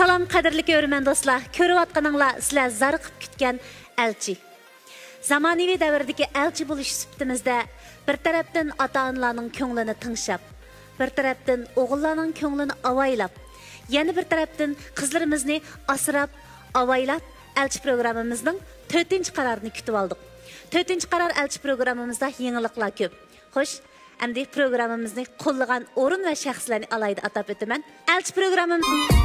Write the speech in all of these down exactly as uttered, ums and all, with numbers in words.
سالام، قەدىرلىك كۆرۈرمەن دوستلار، كۆرۈۋاتقىنىڭلار سىلەر زارىقىپ كۈتكەن ئەلچى. زامانىۋى دەۋردىكى ئەلچى بولۇش سۈپىتىمىزدە بىر تەرەپتىن ئاتا-ئانىلارنىڭ كۆڭلىنى تىڭشاپ، بىر تەرەپتىن ئوغۇللارنىڭ كۆڭلىنى ئاۋايلاپ، يەنە بىر تەرەپتىن قىزلىرىمىزنى ئاسراپ، ئاۋايلاپ، ئەلچى پروگراممىمىزنىڭ تۆتىنچى قارارىنى كۈتۈۋالدۇق. تۆتىنچى قارار ئەلچى پروگراممىمىزدا يېڭىلىقلار كۆپ. خوش، ئەمدى پروگراممىمىزنى قوللىغان ئورۇن ۋە شەخسلەرنى ئالاھىدە ئاتاپ ئۆتىمەن. ئەلچى پروگراممىم-،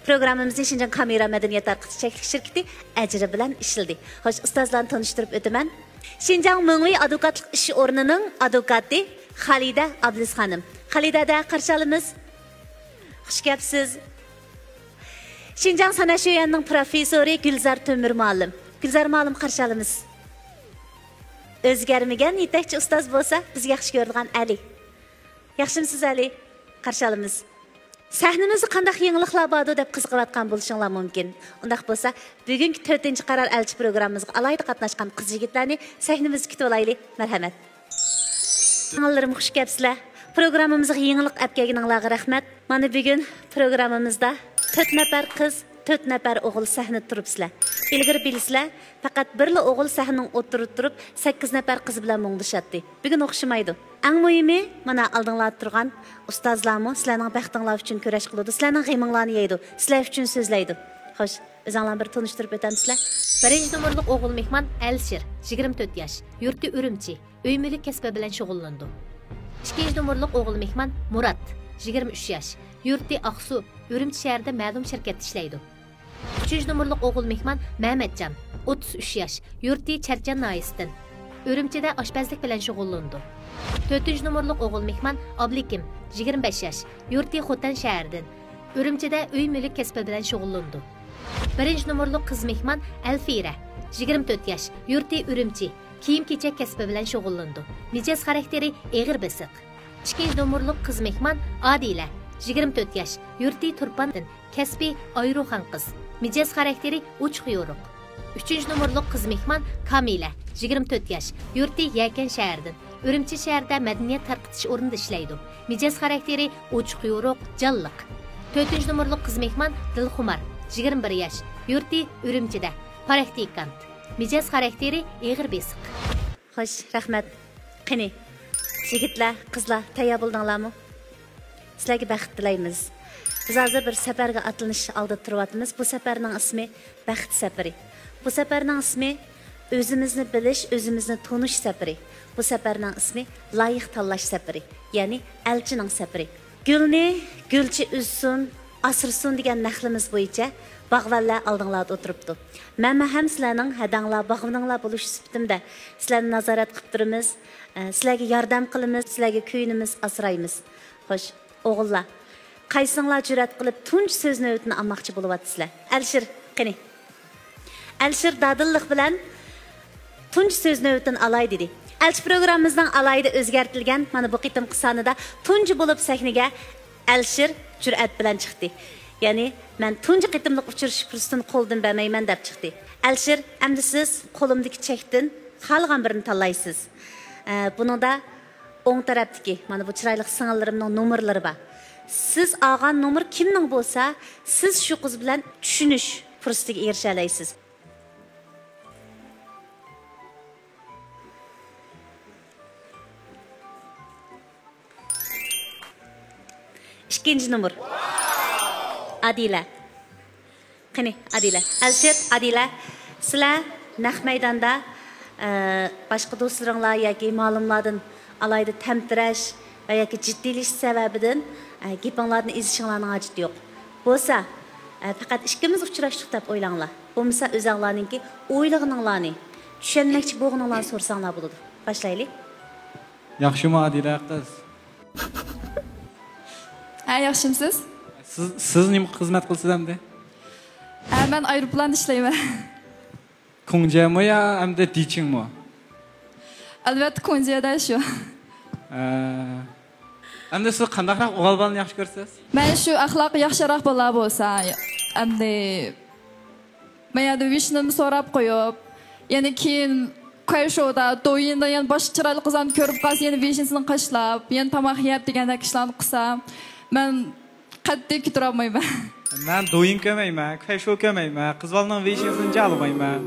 پروگراممىمىزنى شىنجاڭ كامېرا مەدەنىيەت تارقىتىش چەكلىك شىركىتى ئەجرى بىلەن ئىشلىدى. خوش، ئۇستازلارنى تونۇشتۇرۇپ ئۆتىمەن. شىنجاڭ مېڭۋى ئادۋوكاتلىق ئىش ئورنىنىڭ ئادۋوكاتى خالىدە ئابلىز خانىم. خالىدە ھەدە، قارشى ئالىمىز. خۇش كەپسىز. شىنجاڭ سەنئەت شۆيۈەنىنىڭ پروفېسسورى گۈلزار تۆمۈر مۇئەللىم. گۈلزار مۇئەللىم، قارشى ئالىمىز. ئۆزگەرمىگەن يېتەكچى ئۇستاز بولسا بىز ياخشى كۆرىدىغان ئەلى. ياخشىمۇسىز ئەلى؟ قارشى ئالىمىز. سەھنىمىزدە قانداق يېڭىلىقلار باردۇ دەپ قىزىقىۋاتقان بولۇشۇڭلار مۇمكىن. ئۇنداق بولسا، بۈگۈنكى تۆتىنچى قارار ئەلچى پروگراممىمىزغا ئالاھىدە قاتناشقان قىز-يىگىتلەرنى سەھنىمىزگە كۈتۈۋالايلى. مەرھەمەت. سىڭىللىرىم، خۇش كەپسىلەر. پروگراممىمىزغا يېڭىلىق ئەپ كەلگىنىڭلارغا رەھمەت. مانا بۈگۈن پروگراممىمىزدا تۆت نەپەر قىز، تۆت نەپەر ئوغۇل سەھنىدە تۇرۇپسىلەر. ئىلگىرى بىلىسىلەر، پەقەت بىرلا ئوغۇل سەھنىنىڭ ئوتتۇرىدا تۇرۇپ، سەككىز نەپەر قىز بىلەن مۇڭدىشاتتى. بۈگۈن ئوخشىمايدۇ. ئەڭ مۇھىمى، مانا ئالدىڭلاردا تۇرغان ئۇستازلارمۇ سىلەرنىڭ بەختىڭلار ئۈچۈن كۈرەش قىلىدۇ، سىلەرنىڭ غېمىڭلارنى يەيدۇ، سىلەر ئۈچۈن سۆزلەيدۇ. خوش، ئۆزۈڭلارنى بىر تونۇشتۇرۇپ ئۆتەمسىلەر؟ بىرىنچى نومۇرلۇق ئوغۇل مېھمان ئەلىشىر، يىگىرمە تۆت ياش، يۇرتى ئۈرۈمچى، ئۆي مۈلۈك كەسپى بىلەن شۇغۇللىنىدۇ. ئىككىنچى نومۇرلۇق ئوغۇل مېھمان مۇرات، يىگىرمە ئۈچ ياش، يۇرتى ئاقسۇ، ئۈرۈمچى شەھىرىدە مەلۇم شىركەتتە ئىشلەيدۇ. ئۈچىنچى نومۇرلۇق ئوغۇل مېھمان مەمەتجان، ئوتتۇز ئۈچ ياش، يۇرتى چەرچەن ناھىيەسىدىن، ئۈرۈمچىدە ئاشپەزلىك بىلەن شۇغۇللىنىدۇ. تۆتىنچى نومۇرلۇق ئوغۇل مېھمان ئابلىكىم، يىگىرمە بەش ياش، يۇرتى خوتەن شەھىرىدىن، ئۈرۈمچىدە ئۆي مۈلۈك كەسپى بىلەن شۇغۇللىنىدۇ. بىرىنچى نومۇرلۇق قىز مېھمان ئەلفىرە، يىگىرمە تۆت ياش، يۇرتى ئۈرۈمچى، كىيىم-كېچەك كەسپى بىلەن شۇغۇللىنىدۇ. مىجەز خاراكتېرى ئېغىر بېسىق. ئىككىنچى نومۇرلۇق قىز مېھمان ئادىلە، يىگىرمە تۆت ياش، يۇرتى تۇرپاندىن، كەسپى ئايروخان قىز، مىجەز خاراكتېرى ئوچۇق-يورۇق. ئۈچىنچى نومۇرلۇق قىز مېھمان كامىلە، يىگىرمە تۆت ياش، يۇرتى يەكەن شەھىرىدىن، ئۈرۈمچى شەھىرىدە مەدەنىيەت تارقىتىش ئورنىدا ئىشلەيدۇ. مىجەز خاراكتېرى ئوچۇق-يورۇق، جانلىق. تۆتىنچى نومۇرلۇق قىز مېھمان دىلخۇمار، يىگىرمە بىر ياش، يۇرتى ئۈرۈمچىدە، پراكتىكانت. مىجەز خاراكتېرى ئېغىر بېسىق. خوش، رەھمەت. قېنى، يىگىتلەر، قىزلار، تەييار بولدۇڭلارمۇ؟ سىلەرگە بەخت تىلەيمىز. بىز ھازىر بىر سەپەرگە ئاتلىنىش ئالدىدا تۇرۇۋاتىمىز. بۇ سەپەرنىڭ ئىسمى بەخت سەپىرى. بۇ سەپەرنىڭ ئىسمى ئۆزىمىزنى بىلىش، ئۆزىمىزنى تونۇش سەپىرى. بۇ سەپەرنىڭ ئىسمى لايىق تاللاش سەپىرى، يەنى ئەلچىنىڭ سەپىرى. گۈلنى گۈلچى ئۈزسۇن، ئاسرىسۇن دېگەن نەقلىمىز بويىچە باغۋەنلەر ئالدىڭلاردا ئولتۇرۇپتۇ. مەنمۇ ھەم سىلەرنىڭ ھەدەڭلار، باغۋىنىڭلار بولۇش سۈپىتىمدە سىلەرنى نازارەت قىلىپ تۇرىمىز، ئە، سىلەرگە ياردەم قىلىمىز، سىلەرگە كۆيۈنىمىز، ئاسرايمىز. خوش، ئوغۇللار، قايسىڭلار جۈرئەت قىلىپ تۇنجى سۆز نۆۋىتىنى ئالماقچى بولۇۋاتىسىلەر؟ ئەلىشىر، قېنى. ئەلىشىر دادىللىق بىلەن تۇنجى سۆز نۆۋىتىنى ئالاي دېدى. ئەلچى پروگراممىمىزنىڭ ئالاھىدە ئۆزگەرتىلگەن مانا بۇ قېتىمقى سانىدا تۇنجى بولۇپ سەھنىگە ئەلىشىر جۈرئەت بىلەن چىقتى. يەنى، مەن تۇنجى قېتىملىق ئۇچرىشىش پۇرسىتىنى قولدىن بەرمەيمەن دەپ چىقتى. ئەلىشىر، ئەمدى سىز قولۇمدىكى چەكتىن خالىغان بىرىنى تاللايسىز. ئە، بۇنىڭدا ئوڭ تەرەپتىكى مانا بۇ چىرايلىق سىڭىللىرىمنىڭ نومۇرلىرى بار. سىز ئالغان نومۇر كىمنىڭ بولسا، سىز شۇ قىز بىلەن چۈشىنىش پۇرسىتىگە ئېرىشەلەيسىز. ئىككىنچى نومۇر. ئادىلە. قېنى، ئادىلە. ئەلشىر، ئادىلە، سىلەر نەق مەيداندا، ئە، باشقا دوستلىرىڭلار ياكى مالۇملاردىن ئالاھىدە تەمتىرەش ۋە ياكى جىددىيلىشىش سەۋەبىدىن، ئە، گېپىڭلاردىن ئېزىشىڭلارنىڭ ھاجىتى يوق. بولسا، ئە، پەقەت ئىككىمىز ئۇچراشتۇق دەپ ئويلاڭلار. بولمىسا ئۆزەڭلارنىڭكى ئويلىغىنىڭلارنى، چۈشەنمەكچى بولغىنىڭلارنى سورىساڭلار بولىدۇ. باشلايلى. ياخشىمۇ، ئادىلە قىز؟ ھە، ياخشىمسىز؟ سىز، سىز نېمە خىزمەت قىلىسىز ئەمدى؟ ھە، مەن ئايروپىلاندا ئىشلەيمەن. كۇڭجيەمۇ يا ئەمدى دىچىڭمۇ؟ ئەلۋەتتە، كۇڭجيەدە شۇ. ھە. ئەمدى سىز قانداقراق ئوغۇل بالىنى ياخشى كۆرىسىز؟ مەن شۇ ئەخلاقى ياخشىراق بالا بولسا، ئەمدى مەن يەردە ۋىشنىمنى سوراپ قويۇپ، يەنە كېيىن كۇەيشودا، دويىندا يەنە باشقا چىرايلىق قىزلارنى كۆرۈپ قالسا، يەنە ۋىشنىسىنى قاشلاپ، يەنە تاماق يەپ دېگەندەك ئىشلارنى قىلسا، مەن قەتئىي كۆتۈرەلمەيمەن. مەن دويىن كۆرمەيمەن، كۇەيشو كۆرمەيمەن، قىز بالىنىڭ ۋېيشىنىسىنى جالىمايمەن.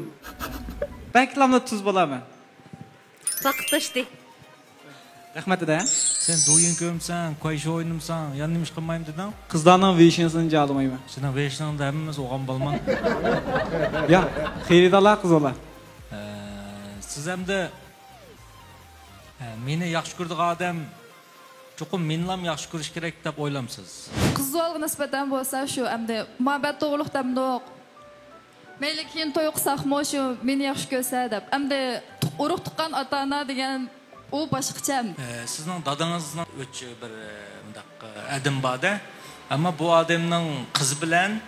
بەلكىلاملا تۇز بولارمەن. ۋاقىت توشتى. رەھمەت، دەدە. سەن دويىن كۆرمىسەڭ، كۇەيشو ئوينىمىساڭ، يەنە نېمە ئىش قىلمايمەن دېدىڭ؟ قىزلارنىڭ ۋېيشىنىسىنى جالىمايمەن. سېنىڭ ۋېيشىنىڭدا ھەممىمىز ئوغان بالىمەن. يا، خېرىدارلار قىز بالا. ئە، سىز ئەمدى، ئە، مېنى ياخشى كۆرىدىغان ئادەم چوقۇم مېنىلام ياخشى كۆرۈش كېرەك دەپ ئويلامسىز؟ قىز بالىغا نىسبەتەن بولسا شۇ ئەمدى مۇھەببەت توغرۇلۇق دەمدۇق. مەيلى كېيىن توي قىلساقمۇ شۇ مېنى ياخشى كۆرسە دەپ. ئەمدى تۇق-، ئۇرۇق تۇغقان ئاتا-ئانا دېگەن ئۇ باشقىچە ئەمدى. ئە، سىزنىڭ دادىڭىزنىڭ ئۆچ بىر، ئە، مۇنداق، ئە، ئادىمى بار-دە. ئەمما بۇ ئادەمنىڭ قىزى بىلەن،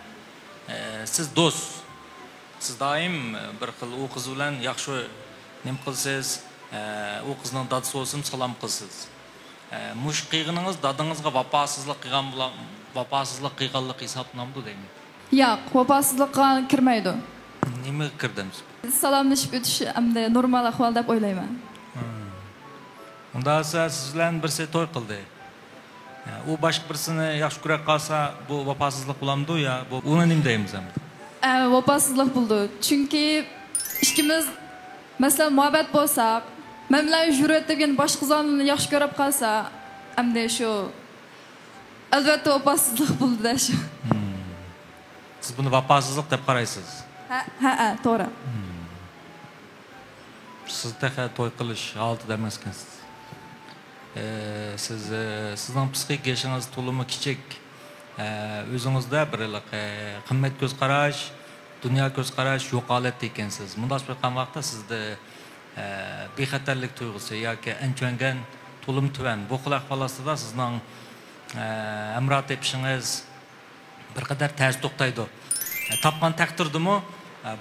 ئە، سىز دوست. سىز دائىم، ئە، بىر خىل ئۇ قىز بىلەن ياخشى نېمە قىلىسىز، ئە، ئۇ قىزنىڭ دادىسى بولسىمۇ سالام قىلىسىز. ئە، مۇشۇ قىلغىنىڭىز دادىڭىزغا ۋاپاسىزلىق قىلغان بولا-، ۋاپاسىزلىق قىلغانلىقى ھېسابلىنامدۇ دەيمەن؟ ياق، ۋاپاسىزلىققا كىرمەيدۇ. نېمىگە كىردى ئەمسە؟ سالاملىشىپ ئۆتۈش ئەمدى نورمال ئەھۋال دەپ ئويلايمەن. ھىم. ئۇنداق بولسا سىز بىلەن بىرسى توي قىلدى. ئۇ باشقا بىرسىنى ياخشى كۆرۈپ قالسا، بۇ ۋاپاسىزلىق بولامدۇ يا بۇ، ئۇنى نېمە دەيمىز ئەمدى؟ ئە، ۋاپاسىزلىق بولىدۇ. چۈنكى ئىككىمىز، مەسىلەن، مۇھەببەت بولساق، مەن بىلەن يۈرۈۋەتكەن باشقا زالنى ياخشى كۆرۈپ قالسا، ئەمدى شۇ، ئەلۋەتتە، ۋاپاسىزلىق بولىدۇ-دە شۇ. ھىم. سىز بۇنى ۋاپاسىزلىق دەپ قارايسىز؟ ھە، ھە، ھە، توغرا. ھىم. سىز تېخى توي قىلىش ھالىتىدە ئەمەسكەنسىز. ئە، سىز، ئە، سىزنىڭ پسىخىك يېشىڭىز تولىمۇ كىچىك. ئە، ئۆزىڭىزدە بىر ھېلىقى قىممەت كۆز قاراش، دۇنيا كۆز قاراش يوق ھالەتتە ئىكەنسىز. مۇنداق بولۇپ قالغان ۋاقىتتا سىزدە، ئە، بىخەتەرلىك تۇيغۇسى ياكى ئەنچۈەنگەن تولىمۇ تۆۋەن. بۇ خىل ئەھۋال ئاستىدا سىزنىڭ، ئە، ھەمراھ تېپىشىڭىز، بىر قەدەر تەس توختايدۇ. تاپقان تەقدىردىمۇ،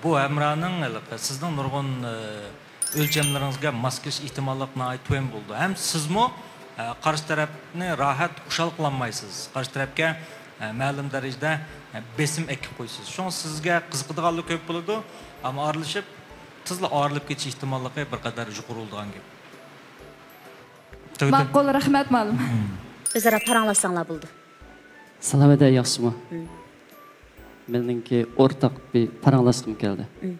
بۇ ھەمراھنىڭ ھېلىقى سىزنىڭ نۇرغۇن ئۆلچەملىرىڭىزگە ماس كېلىش ئېھتىماللىقى ناھايىتى تۆۋەن بولىدۇ. ھەم سىزمۇ قارشى تەرەپنى راھەت خۇشال قىلالمايسىز. قارشى تەرەپكە مەلۇم دەرىجىدە بېسىم ئەكىپ قويىسىز. شۇڭا سىزگە قىزىقىدىغانلار كۆپ بولىدۇ، ئەمما ئارىلىشىپ، تېزلا ئايرىلىپ كېتىش ئېھتىماللىقى بىر قەدەر يۇقىرى بولىدىغان گەپ. تۈگىدى. ماقۇل، رەھمەت، مۇئەللىم. مم. ئۆزئارا پاراڭلاشساڭلار بولىدۇ. سالام ھەدە، ياخشىمۇ؟ مم. مېنىڭكى ئورتاق بىر پاراڭلاشقۇم كەلدى. مم.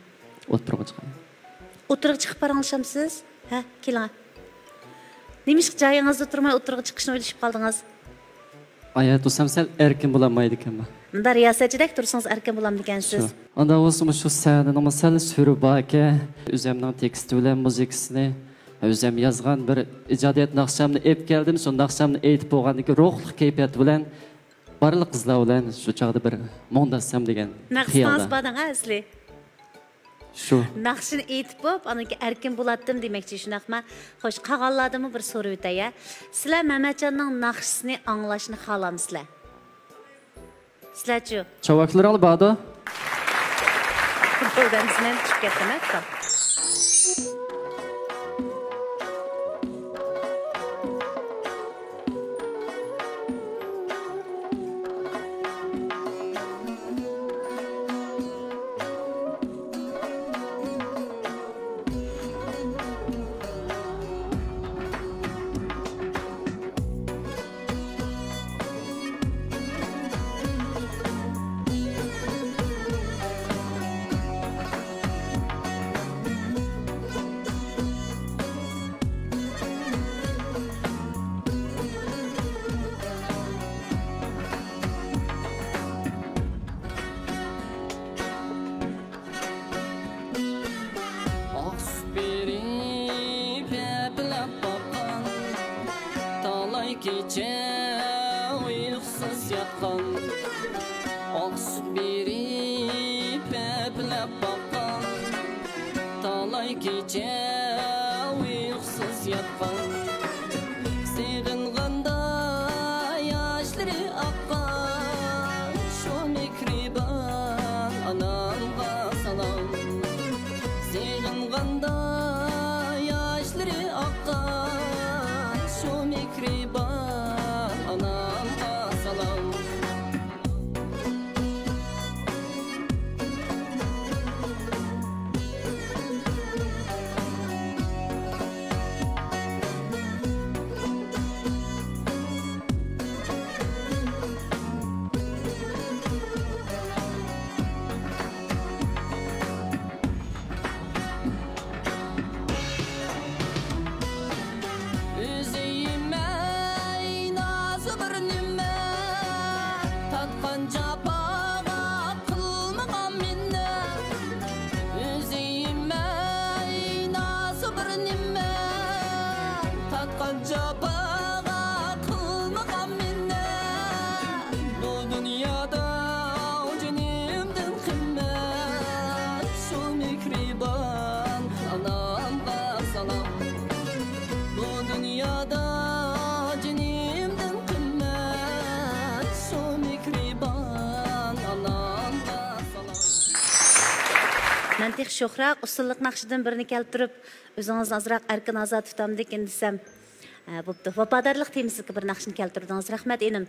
ئوتتۇرىغا چىقاي. ئوتتۇرىغا چىقىپ پاراڭلىشامسىز؟ ھە، كېلىڭە. نېمىشقا جايىڭىزدا تۇرماي ئوتتۇرىغا چىقىشنى ئويلىشىپ قالدىڭىز؟ ئايا تۇرسام سەل ئەركىن بولالمايدىكەنمەن. مۇنداق رىياسەتچىدەك تۇرسىڭىز ئەركىن بولامدىكەنسىز. شۇ. ئاندا بولسىمۇ شۇ سەھنىنىڭمۇ سەل سۈرى باركەن. ئۆزۈمنىڭ تېكىستى بىلەن مۇزىكىسىنى ئۆزۈم يازغان بىر ئىجادىيەت ناخشامنى ئېلىپ كەلدىم. شۇ ناخشامنى ئېيتىپ بولغاندىن كېيىن روھلۇق كەيپىيات بىلەن بارلىق قىزلار بىلەن شۇ چاغدا بىر مۇڭداشسام دېگەن خىيالدا. نەق ئۇستىڭىز بار دەڭ ئەسلى. شۇ. ناخشىنى ئېيتىپ بوپ، ئاندىن كېيىن ئەركىن بولاتتىم دېمەكچى، شۇنداقما؟ خوش، قالغانلاردىنمۇ بىر سورىۋېتەي، ھە. سىلەر مەمەتجاننىڭ ناخشىسىنى ئاڭلاشنى خالامسىلەر؟ سىلەرچۇ؟ چاۋاكلىرىڭلار باردۇ؟ بولدى، ئەمدى مەن چۈشۈپ كەتتىم، ھە، ئۇكام. ئاقسۇ بېرىپ ھەپىلەپ باققان، تالاي كېچە ئۇيقۇسىز ياتقان. ئاقسۇ بېرىپ ھەپىلەپ باققان، تالاي كېچە ئۇيقۇسىز ياتقان. سېغىنغاندا ياشلىرى ئاققان، شۇ مېھرىبان ئانامغا سالام. سېغىنغاندا ياشلىرى ئاققان، شۇ مېھرىبان ئانامغا سالام. مەن تېخى شوخراق ئۇسسۇللۇق ناخشىدىن بىرنى كەلتۈرۈپ، ئۆزىڭىزنى ئازراق ئەركىن ئازاد تۇتامدىكىن دېسەم، ئە، بوپتۇ. ۋاپادارلىق تېمىسىدىكى بىر ناخشىنى كەلتۈردىڭىز. رەھمەت، ئىنىم.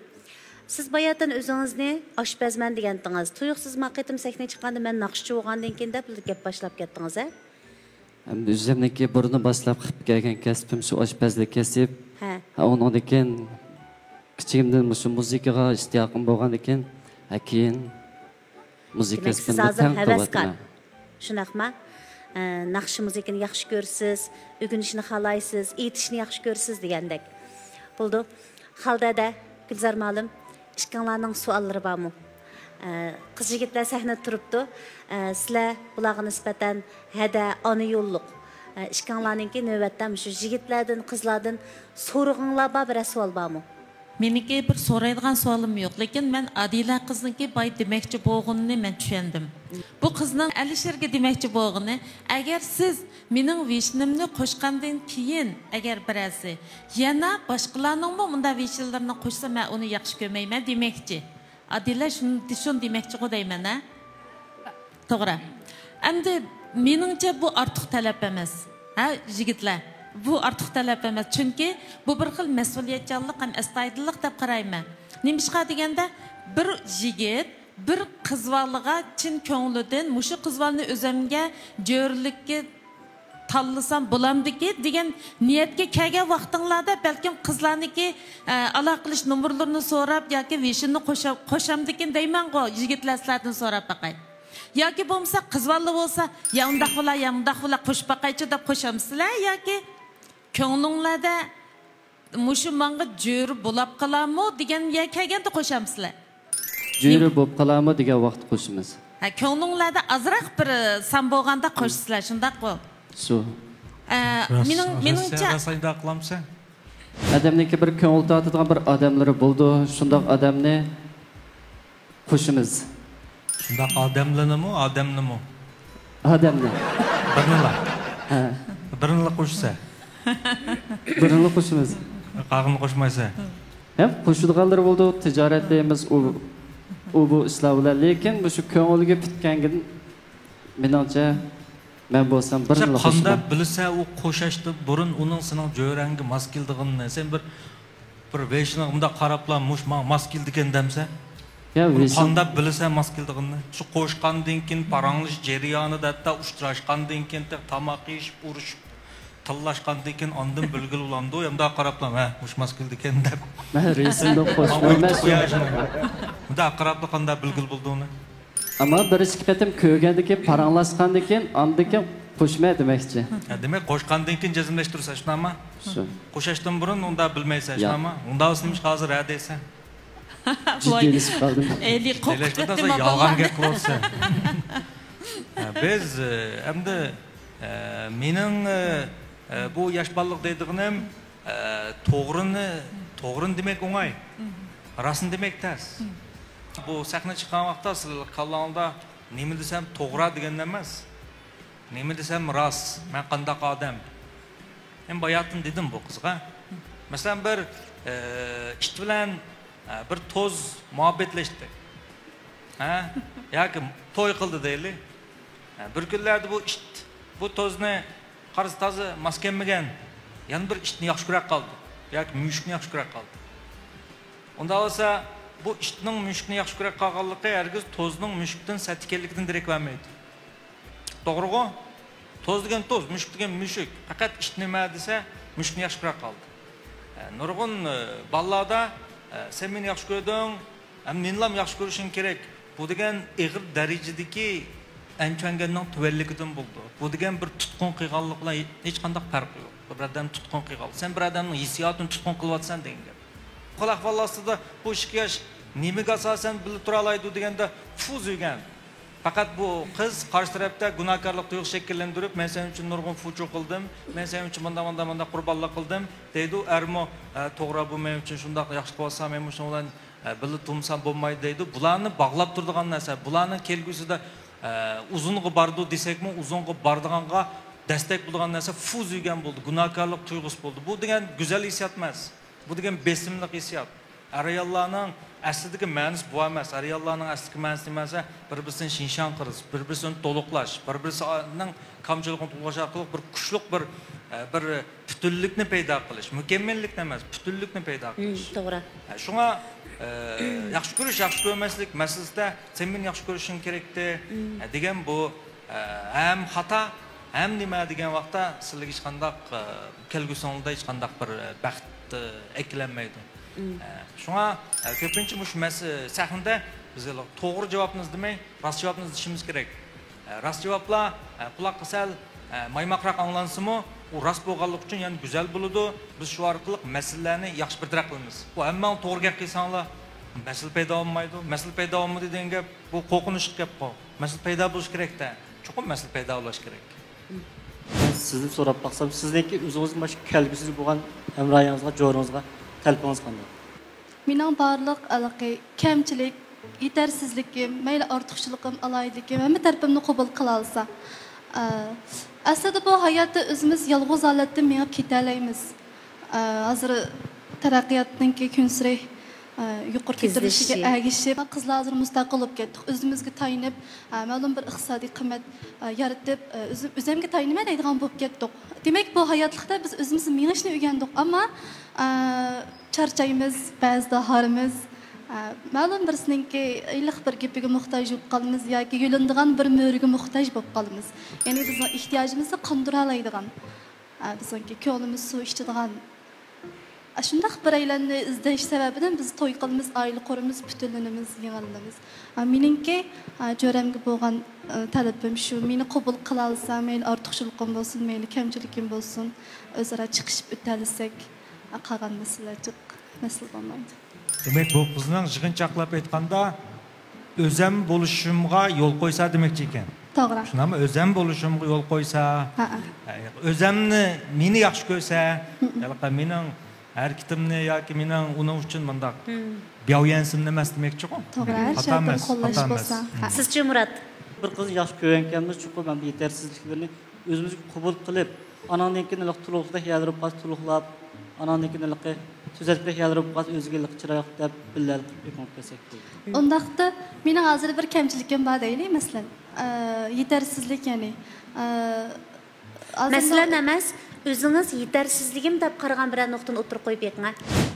سىز باياتىن ئۆزىڭىزنى ئاشپەزمەن دېگەنتىڭىز. تۇيۇقسىز ما قېتىم سەھنىگە چىققاندا مەن ناخشىچى بولغاندىن كېيىن دەپ گەپ باشلاپ كەتتىڭىز، ھە؟ ئەمدى ئۆزۈمنىڭكى بۇرۇن باشلاپ قىلىپ كەلگەن كەسپىم شۇ ئاشپەزلىك كەسىپ. ھە. ھە، ئۇنىڭدىن كېيىن كىچىكىمدىن مۇشۇ مۇزىكىغا ئىشتىياقىم بولغاندىن كېيىن، ھە، كېيىن مۇزىكا دېمەك، سىز كەسپىمنى ھازىر تەڭ ھەۋەسكار. قىلىۋاتىمەن. شۇنداقما؟ ئە، ناخشا مۇزىكىنى ياخشى كۆرىسىز، ئۆگىنىشنى خالايسىز، ئېيتىشنى ياخشى كۆرىسىز دېگەندەك. بولىدۇ. خالدەدە، گۈلزار مالىم، ئىككىڭلارنىڭ سوئاللىرى بارمۇ؟ ئە، قىز يىگىتلەر سەھنىدە تۇرۇپتۇ. ئە، سىلەر بۇلارغا نىسبەتەن ھەدە، ئانا يوللۇق. ئە، ئىككىڭلارنىڭكى نۆۋەتتە مۇشۇ يىگىتلەردىن، قىزلاردىن سورىغىڭلار بار، بىرەر سوئال بارمۇ؟ مېنىڭكى بىر سورايدىغان سوئالىم يوق، لېكىن مەن ئادىلە قىزنىڭكى باي دېمەكچى بولغىنىنى مەن چۈشەندىم. بۇ قىزنىڭ ئەلىشىرگە دېمەكچى بولغىنى، ئەگەر سىز مېنىڭ ۋېشنىمنى قوشقاندىن كېيىن، ئەگەر بىرەرسى يەنە باشقىلارنىڭمۇ مۇنداق ۋېشنلىرىنى قوشسا، مەن ئۇنى ياخشى كۆرمەيمەن دېمەكچى. ئادىلە شۇنى، شۇنى دېمەكچىغۇ دەيمەن، ھە؟ توغرا. ئەمدى مېنىڭچە بۇ ئارتۇق تەلەپ ئەمەس. ھە، يىگىتلەر؟ بۇ ئارتۇق تەلەپ ئەمەس. چۈنكى بۇ بىر خىل مەسئۇلىيەتچانلىق ھەم ئەستايىدىللىق دەپ قارايمەن. نېمىشقا دېگەندە، بىر يىگىت بىر قىز بالىغا چىن كۆڭلىدىن، مۇشۇ قىز بالىنى ئۆزۈمگە جۆرىلىككە تاللىسام بولامدىكى دېگەن نىيەتكە كەلگەن ۋاقتىڭلاردا بەلكىم قىزلارنىڭكى، ئە، ئالاقىلىشىش نومۇرلىرىنى سوراپ ياكى ۋېشىننى قوشا-، قوشامدىكىن دەيمەنغۇ، يىگىتلەر سىلەردىن سوراپ باقاي. ياكى بولمىسا قىز بالا بولسا، يا ئۇنداق بولا، يا مۇنداق بولا، قوشۇپ باقايچۇ دەپ قوشامسىلەر ياكى كۆڭلۈڭلاردا مۇشۇ ماڭا جۆرە بولاپ قالارمۇ دېگەن يەر كەلگەندە قوشامسىلەر؟ جۆرە بولۇپ قالارمۇ دېگەن ۋاقىتتا قوشىمىز. ھە، كۆڭلۈڭلاردا ئازراق بىر سان بولغاندا قوشىسىلەر، شۇنداققۇ؟ شۇ. ئە، راست، مېنىڭ، راست، مېنىڭچە راست ئايدا قىلامسەن؟ ئادەمنىڭكى بىر كۆڭۈل تارتىدىغان بىر ئادەملىرى بولىدۇ، شۇنداق ئادەمنى قوشىمىز. شۇنداق ئادەملىنىمۇ، ئادەمنىمۇ؟ ئادەمنى. بىرنىلا. ھە. بىرنىلا قوشسا. بىرنىلا قوشىمىز. قالغىنىنى قوشمايسەن. ھەم قوشىدىغانلىرى بولىدۇ، تىجارەتلەيمىز، ئۇ، ئۇ بۇ ئىشلار بىلەن. لېكىن مۇشۇ كۆڭۈلگە پۈتكەنگىن، مېنىڭچە، مەن بولسام سەن بىرنىلا قانداق قوشىمەن. بىلىسەن ئۇ قوشاشتىن بۇرۇن ئۇنىڭ سېنىڭ جۆرەڭگە ماس كېلىدىغىنىنى؟ سەن بىر بىر ۋېشنىغا مۇنداق قاراپلا، مۇش ماڭا ماس كېلىدىكەن دەمسەن؟ يا، بۇنى ۋېشىڭ قانداق بىلىسەن ماس كېلىدىغىنىنى؟ شۇ قوشقاندىن كېيىن، پاراڭلىشىش جەريانىدا، ھەتتا ئۇچراشقاندىن كېيىن، تېخى تاماق يېيىشىپ، ئۇرۇشۇپ، تىللاشقاندىن كېيىن ئاندىن بىلگىلى بولامدۇ؟ يا مۇنداق قاراپلا، ھە، مۇش ماس كېلىدىكەن دەپ. مەن رەسىمدە قوشۇپ ماڭا ئۆتۈپ قويمايمەن. قوياي شۇنى. مۇنداق قاراپلا قانداق بىلگىلى بولىدۇ ئۇنى؟ ئەمما بىر ئىككى قېتىم كۆرگەندىن كېيىن، پاراڭلاشقاندىن كېيىن، ئاندىن كېيىن قوشىمەن دېمەكچى. ھە، دېمەك، قوشقاندىن كېيىن جەزملەشتۈرىسەن، شۇنداقمۇ؟ شۇ. قوشاشتىن بۇرۇن ئۇنداق بىلمەيسەن، ياق. شۇنداقمۇ؟ ئۇنداق بولسا نېمىشقا ھازىر ھە دەيسەن؟ جىددىيلىشىپ قالدىم. ئەلى قورقۇتۇپ كەتتىم يالغان گەپ قىلىۋاتىسەن. ھە، بىز، ئە، ئەمدى، ئە، مېنىڭ، ئە، ئە، بۇ ياش بالىلىق دەيدىغىنىم، ئە، توغرىنى، توغرىنى دېمەك ئوڭاي. راستنى دېمەك تەس. بۇ سەھنە چىققان ۋاقىتتا سىلەر كاللاڭلاردا نېمە دېسەم توغرا دېگەن ئەمەس. نېمە دېسەم راست، مەن قانداق ئادەم؟ مەن باياتىن دېدىم بۇ قىزغا. مەسىلەن، بىر، ئە، ئىت بىلەن، ئە، بىر توز مۇھەببەتلەشتى. ھە؟ ياكى توي قىلدى دەيلى. ھە، بىر كۈنلەردە بۇ ئىت بۇ توزنى قارىسا تازا ماس كەلمىگەن، يەنە بىر ئىتنى ياخشى كۆرۈپ قالدى. ياكى مۈشۈكنى ياخشى كۆرۈپ قالدى. ئۇنداق بولسا، بۇ ئىتنىڭ مۈشۈكنى ياخشى كۆرۈپ قالغانلىقى ھەرگىز توزنىڭ مۈشۈكتىن سەت ئىكەنلىكىدىن دېرەك بەرمەيدۇ. توغرىغۇ؟ توز دېگەن توز، مۈشۈك دېگەن مۈشۈك. پەقەت ئىت نېمە دېسە، مۈشۈكنى ياخشى كۆرۈپ قالدى. ئە، نۇرغۇن، ئە، بالىلاردا، ئە، سەن مېنى ياخشى كۆردۈڭ، ھەم مېنىلا ياخشى كۆرۈشۈڭ كېرەك. بۇ دېگەن ئېغىر دەرىجىدىكى ئەنچۈەنگەننىڭ تۆۋەنلىكىدىن بولىدۇ. بۇ دېگەن بىر تۇتقۇن قىلغانلىق بىلەن ھېچقانداق پەرقى يوق. بىر ئادەمنى تۇتقۇن قىلغانلىق. سەن بىر ئادەمنىڭ ھېسسىياتىنى تۇتقۇن قىلىۋاتىسەن دېگەن گەپ. خىل ئەھۋال ئاستىدا بۇ ئىككى ياش نېمىگە ئاساسەن بىللە تۇرالايدۇ دېگەندە، فۇ سۆيگەن. پەقەت بۇ قىز قارشى تەرەپتە گۇناھكارلىق تۇيغۇسى شەكىللەندۈرۈپ، مەن سەن ئۈچۈن نۇرغۇن فۇچۇ قىلدىم، مەن سەن ئۈچۈن مۇنداق، مۇنداق، مۇنداق قۇربانلىق قىلدىم دەيدۇ. ئەرمۇ، ھە، توغرا، بۇ مەن ئۈچۈن شۇنداق ياخشى قىلىۋاتسا، مەن مۇشۇنىڭ بىلەن، ھە، بىللە تۇرمىسام بولمايدۇ دەيدۇ. بۇلارنى باغلاپ تۇرىدىغان نەرسە، بۇلارنىڭ كەلگۈسىدە، ھە، ئۇزۇنغا بارىدۇ دېسەكمۇ، ئۇزۇنغا بارىدىغانغا دەستەك بولىدىغان نەرسە فۇ سۆيگەن بولدى، گۇناھكارلىق تۇيغۇسى بولدى. بۇ دېگەن گۈزەل ھېسسىيات ئەمەس. بۇ دېگەن بېسىملىق ھېسسىيات. ئەر-ئاياللارنىڭ ئەسلىدىكى مەنىسى بۇ ئەمەس. ئەر-ئاياللارنىڭ ئەسلىدىكى مەنىسى نېمە دېسە، بىر-بىرسىنى شىنشان قىلىش، بىر-بىرسىنى تولۇقلاش، بىر-بىرسىنىڭ كامچىلىقىنى تولۇقلاش ئارقىلىق بىر كۈچلۈك بىر، ئە، بىر پۈتۈنلۈكنى پەيدا قىلىش. مۇكەممەللىكنى ئەمەس، پۈتۈنلۈكنى پەيدا قىلىش. توغرا. ئە، شۇڭا، ئە، ياخشى كۆرۈش، ياخشى كۆرمەسلىك مەسىلىسىدە سەن مېنى ياخشى كۆرۈشۈڭ كېرەكتى، ئە، دېگەن بۇ، ئە، ھەم خاتا، ھەم نېمە دېگەن ۋاقىتتا سىلىگە ھېچقانداق، ئە، كەلگۈسىڭىزدە ھېچقانداق بىر، ئە، بەخت، ئە، ئەكېلەلمەيدۇ. ئە، شۇڭا، ئە، كۆپىنچە مۇشۇ مەس-، سەھنىدە بىز توغرا جاۋابنى ئىزدىمەي، راست جاۋابنى ئىزدىشىمىز كېرەك. ئە، راست جاۋابلار، ئە، قۇلاققا سەل، ئە، مايماقراق ئاڭلانسىمۇ، ئۇ راست بولغانلىقى ئۈچۈن يەنە گۈزەل بولىدۇ. بىز شۇ ئارقىلىق مەسىلىلەرنى ياخشى بىر تەرەپ قىلىمىز. ئۇ ھەممىڭ توغرا گەپ قىلساڭلار، مەسىلە پەيدا بولمايدۇ. مەسىلە پەيدا بولمىدى دېگەن گەپ، بۇ قورقۇنچلۇق گەپقۇ. مەسىلە پەيدا بولۇشى كېرەك-دە. چوقۇم مەسىلە پەيدا بولۇشى كېرەك. سىزدىن سوراپ باقسام، سىزنىڭكى ئۆزىڭىزنىڭ مۇشۇ كەلگۈسىدە بولغان ھەمراھىڭىزغا، جورىڭىزغا تەلىپىڭىز قانداق؟ مېنىڭ بارلىق ھېلىقى كەمچىلىك، يېتەرسىزلىكىم، مەيلى ئارتۇقچىلىقىم، ئالاھىدىلىكىم، ھەممە تەرىپىمنى قوبۇل قىلالىسا. ئە، ئەسلىدە بۇ ھاياتتا ئۆزىمىز يالغۇز ھالەتتە مېڭىپ كېتەلەيمىز. ئە، ھازىر تەرەققىياتنىڭكى كۈنسېرى، ئە، يۇقىرى كۆتۈرۈلۈشىگە تېزلىشىشى. ئەگىشىپ، قىزلار ھازىر مۇستەقىل بولۇپ كەتتۇق. ئۆزىمىزگە تايىنىپ، ئە، مەلۇم بىر ئىقتىسادىي قىممەت، ئە، يارىتىپ، ئە، ئۆزۈم، ئۆزۈمگە تايىنىمەن دەيدىغان بولۇپ كەتتۇق. دېمەك، بۇ ھاياتلىقتا بىز ئۆزىمىز مېڭىشنى ئۆگەندۇق، ئەمما، ئە، چارچايمىز، بەزىدە ھارىمىز، ئە، مەلۇم بىرسىنىڭكى ھېلىقى بىر گېپىگە موھتاج بولۇپ قالىمىز ياكى يۆلىنىدىغان بىر مۈرىگە موھتاج بولۇپ قالىمىز. يەنى بىزنىڭ ئېھتىياجىمىزنى قاندۇرالايدىغان، ئە، بىزنىڭكى كۆڭلىمىز سۇ ئىچىدىغان، ئە، شۇنداق بىرەيلەننى ئىزدەش سەۋەبىدىن بىز توي قىلىمىز، ئائىلە قۇرىمىز، پۈتۈنلىنىمىز، يېڭىلىنىمىز. ئە، مېنىڭكى، ئە، جۆرەمگە بولغان، ئە، تەلىپىم شۇ، مېنى قوبۇل قىلالىسا، مەيلى ئارتۇقچىلىقىم بولسۇن، مەيلى كەمچىلىكىم بولسۇن، ئۆزئارا چىقىشىپ ئۆتەلىسەك، ئە، قالغان مەسىلىلەر جىق مەسىلە بولمايدۇ. دېمەك، بۇ قىزنىڭ يىغىنچاقلاپ ئېيتقاندا، ئۆزەم بولۇشۇمغا يول قويسا دېمەكچى ئىكەن. توغرا. شۇنداقمۇ؟ ئۆزەم بولۇشۇمغا يول قويسا، ھەئە. ئۆزەمنى، مېنى ياخشى كۆرسە، ھېلىقى مېنىڭ ھەرىكىتىمنى ياكى مېنىڭ ئۇنىڭ ئۈچۈن مۇنداق بياۋيەنسىمنى ئەمەس دېمەكچىغۇ. توغرا، ھەر شەرتتىن قوللاش بولسا. ھەئە. سىزچە، مۇرات؟ بىر قىزنى ياخشى كۆرگەنكەنمىز، چوقۇم ئەمدى يېتەرسىزلىكلىرىنى ئۆزىمىزگە قوبۇل قىلىپ، ئاناندىن كېيىن ھېلىقى تولۇقلۇق يەرلىرى بولۇپ قالسا تولۇقلاپ، ئاناندىن كېيىن ھېلىقى تۈزەتكۈدەك يەرلىرى بولۇپ قالسا ئۆزىگە ھېلىقى چىرايلىق دەپ بىللە ھېلىقى ئۆكۈنۈپ كەتسەك بولىدۇ. ئۇنداقتا مېنىڭ ھازىر بىر كەمچىلىكىم بار دەيلى، مەسىلەن، ئە، يېتەرسىزلىك، يەنى، ئە، ھازىر مەسىلەن ئەمەس، ئۆزىڭىز يېتەرسىزلىكىم دەپ قارىغان بىرەر نۇقتىنى ئوتتۇرىغا قويۇپ بېقىڭە.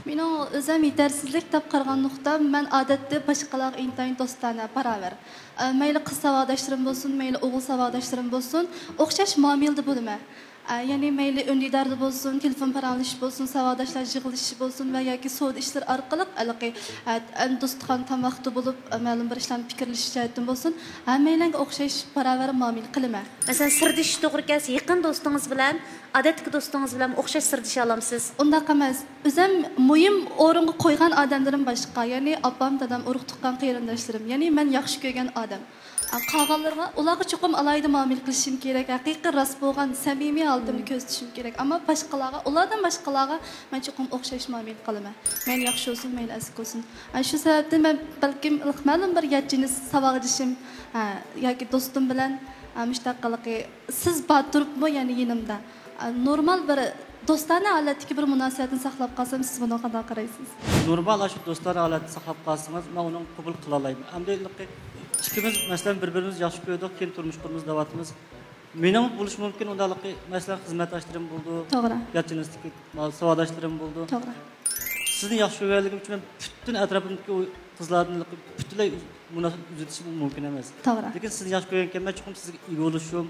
مېنىڭ ئۆزۈم يېتەرسىزلىك دەپ قارىغان نۇقتام، مەن ئادەتتە باشقىلارغا ئىنتايىن دوستانە، باراۋەر. ئە، مەيلى قىز ساۋاقداشلىرىم بولسۇن، مەيلى ئوغۇل ساۋاقداشلىرىم بولسۇن، ئوخشاش مۇئامىلىدە بولىمەن. ئە، يەنى مەيلى ئۈندىداردا بولسۇن، تېلېفون پاراڭلىشىش بولسۇن، ساۋاقداشلار يىغىلىشىشى بولسۇن ۋە ياكى سودا ئىشلىرى ئارقىلىق ھېلىقى، ئە، ئەن دوستخانا تاماقتا بولۇپ، ئە، مەلۇم بىر ئىشلارنى پىكىرلىشىش جەھەتتىن بولسۇن، ھەممەيلەنگە ئوخشاش باراۋەر مۇئامىلە قىلىمەن. مەسىلەن، سىردىشىش توغرا كەلسە، يېقىن دوستىڭىز بىلەن ئادەتتىكى دوستىڭىز بىلەن ئوخشاش سىردىشالامسىز؟ ئۇنداق ئەمەس. ئۆزۈم مۇھىم ئورۇنغا قويغان ئادەملىرىم باشقا، يەنى ئاپام، دادام، ئۇرۇق-تۇغقان، قېرىنداشلىرىم، يەنى مەن ياخشى كۆرگەن ئادەم. قالغانلىرىغا، ئۇلارغا چوقۇم ئالاھىدە مۇئامىلە قىلىشىم كېرەك، ھەقىقىي راست بولغان سەمىمىي ھالىتىمنى كۆرسىتىشىم كېرەك. ئەمما باشقىلارغا، ئۇلاردىن باشقىلارغا مەن چوقۇم ئوخشاش مۇئامىلە قىلىمەن. مەيلى ياخشى بولسۇن، مەيلى ئەسكى بولسۇن. ئە، شۇ سەۋەبتىن مەن بەلكىم مەلۇم بىر يەتتە يىلنى ساۋاقدىشىم، ئە، ياكى دوستۇم بىلەن، ئە، مۇشۇنداق قىلىقى، سىز بار تۇرۇپمۇ يەنە يېنىمدا. ئە، نورمال بىر دوستانە ھالەتتىكى بىر مۇناسىۋەتنى ساقلاپ قالسام، سىز بۇنىڭغا قانداق قارايسىز؟ نورمال، ئاشۇ دوستانە ھالەتنى ساقلاپ قالسىڭىز، مەن ئۇنىڭغا قوبۇل قىلالايمەن. ئەمدى ئىككىمىز، مەسىلەن، بىر-بىرىمىزنى ياخشى كۆردۇق، كېيىن تۇرمۇش قۇرىمىز دەۋاتىمىز. مېنىڭ بولۇشى مۇمكىن ئۇنداقلىقى، مەسىلەن، خىزمەتداشلىرىم بولىدۇ، توغرا. يات جىنستىكى ساۋاقداشلىرىم بولىدۇ. توغرا. سىزنى ياخشى كۆرگەنلىكىم ئۈچۈن مەن پۈتۈن ئەتراپىمدىكى ئۇ قىزلاردىن پۈتۈنلەي مۇناسىۋەت ئۈزۈۋېتىشىم مۇمكىن ئەمەس. توغرا. لېكىن سىزنى ياخشى كۆرگەنكەن، مەن چوقۇم سىزگە ئىگە بولۇشۇم،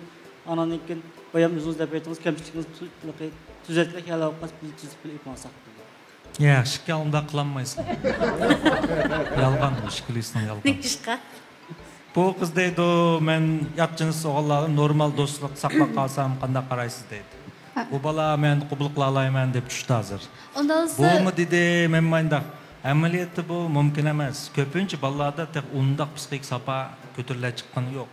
ئاناندىن كېيىن بايام ئۆزىڭىز دەپ ئېيتتىڭىز، كەمچىلىكىڭىز تۈ-، تۈزەتكۈدەك يەرلەر بولۇپ قالسا، بىللە تۈزىتىپ بىللە ئېيتىپ ئالساق. ياق، ئىشقا ئۇنداق قىلالمايسىز. يالغان، ئىشقىلىسىنىڭ يالغان. نېمە ئىشقا؟ بۇ قىز دەيدۇ، مەن يات جىنس ئوغۇللار بىلەن نورمال دوستلۇق ساقلاپ قالسام قانداق قارايسىز دەيدۇ. ھە. بۇ بالا مەن قوبۇل قىلالايمەن دەپ چۈشتى ھازىر. ئۇنداق بولسا بۇمۇ دېدى، مەن مانداق. ئەمەلىيەتتە بۇ مۇمكىن ئەمەس. كۆپىنچە بالىلاردا تېخى ئۇنداق پسىخىك ساپا كۆتۈرۈلە چىققىنى يوق.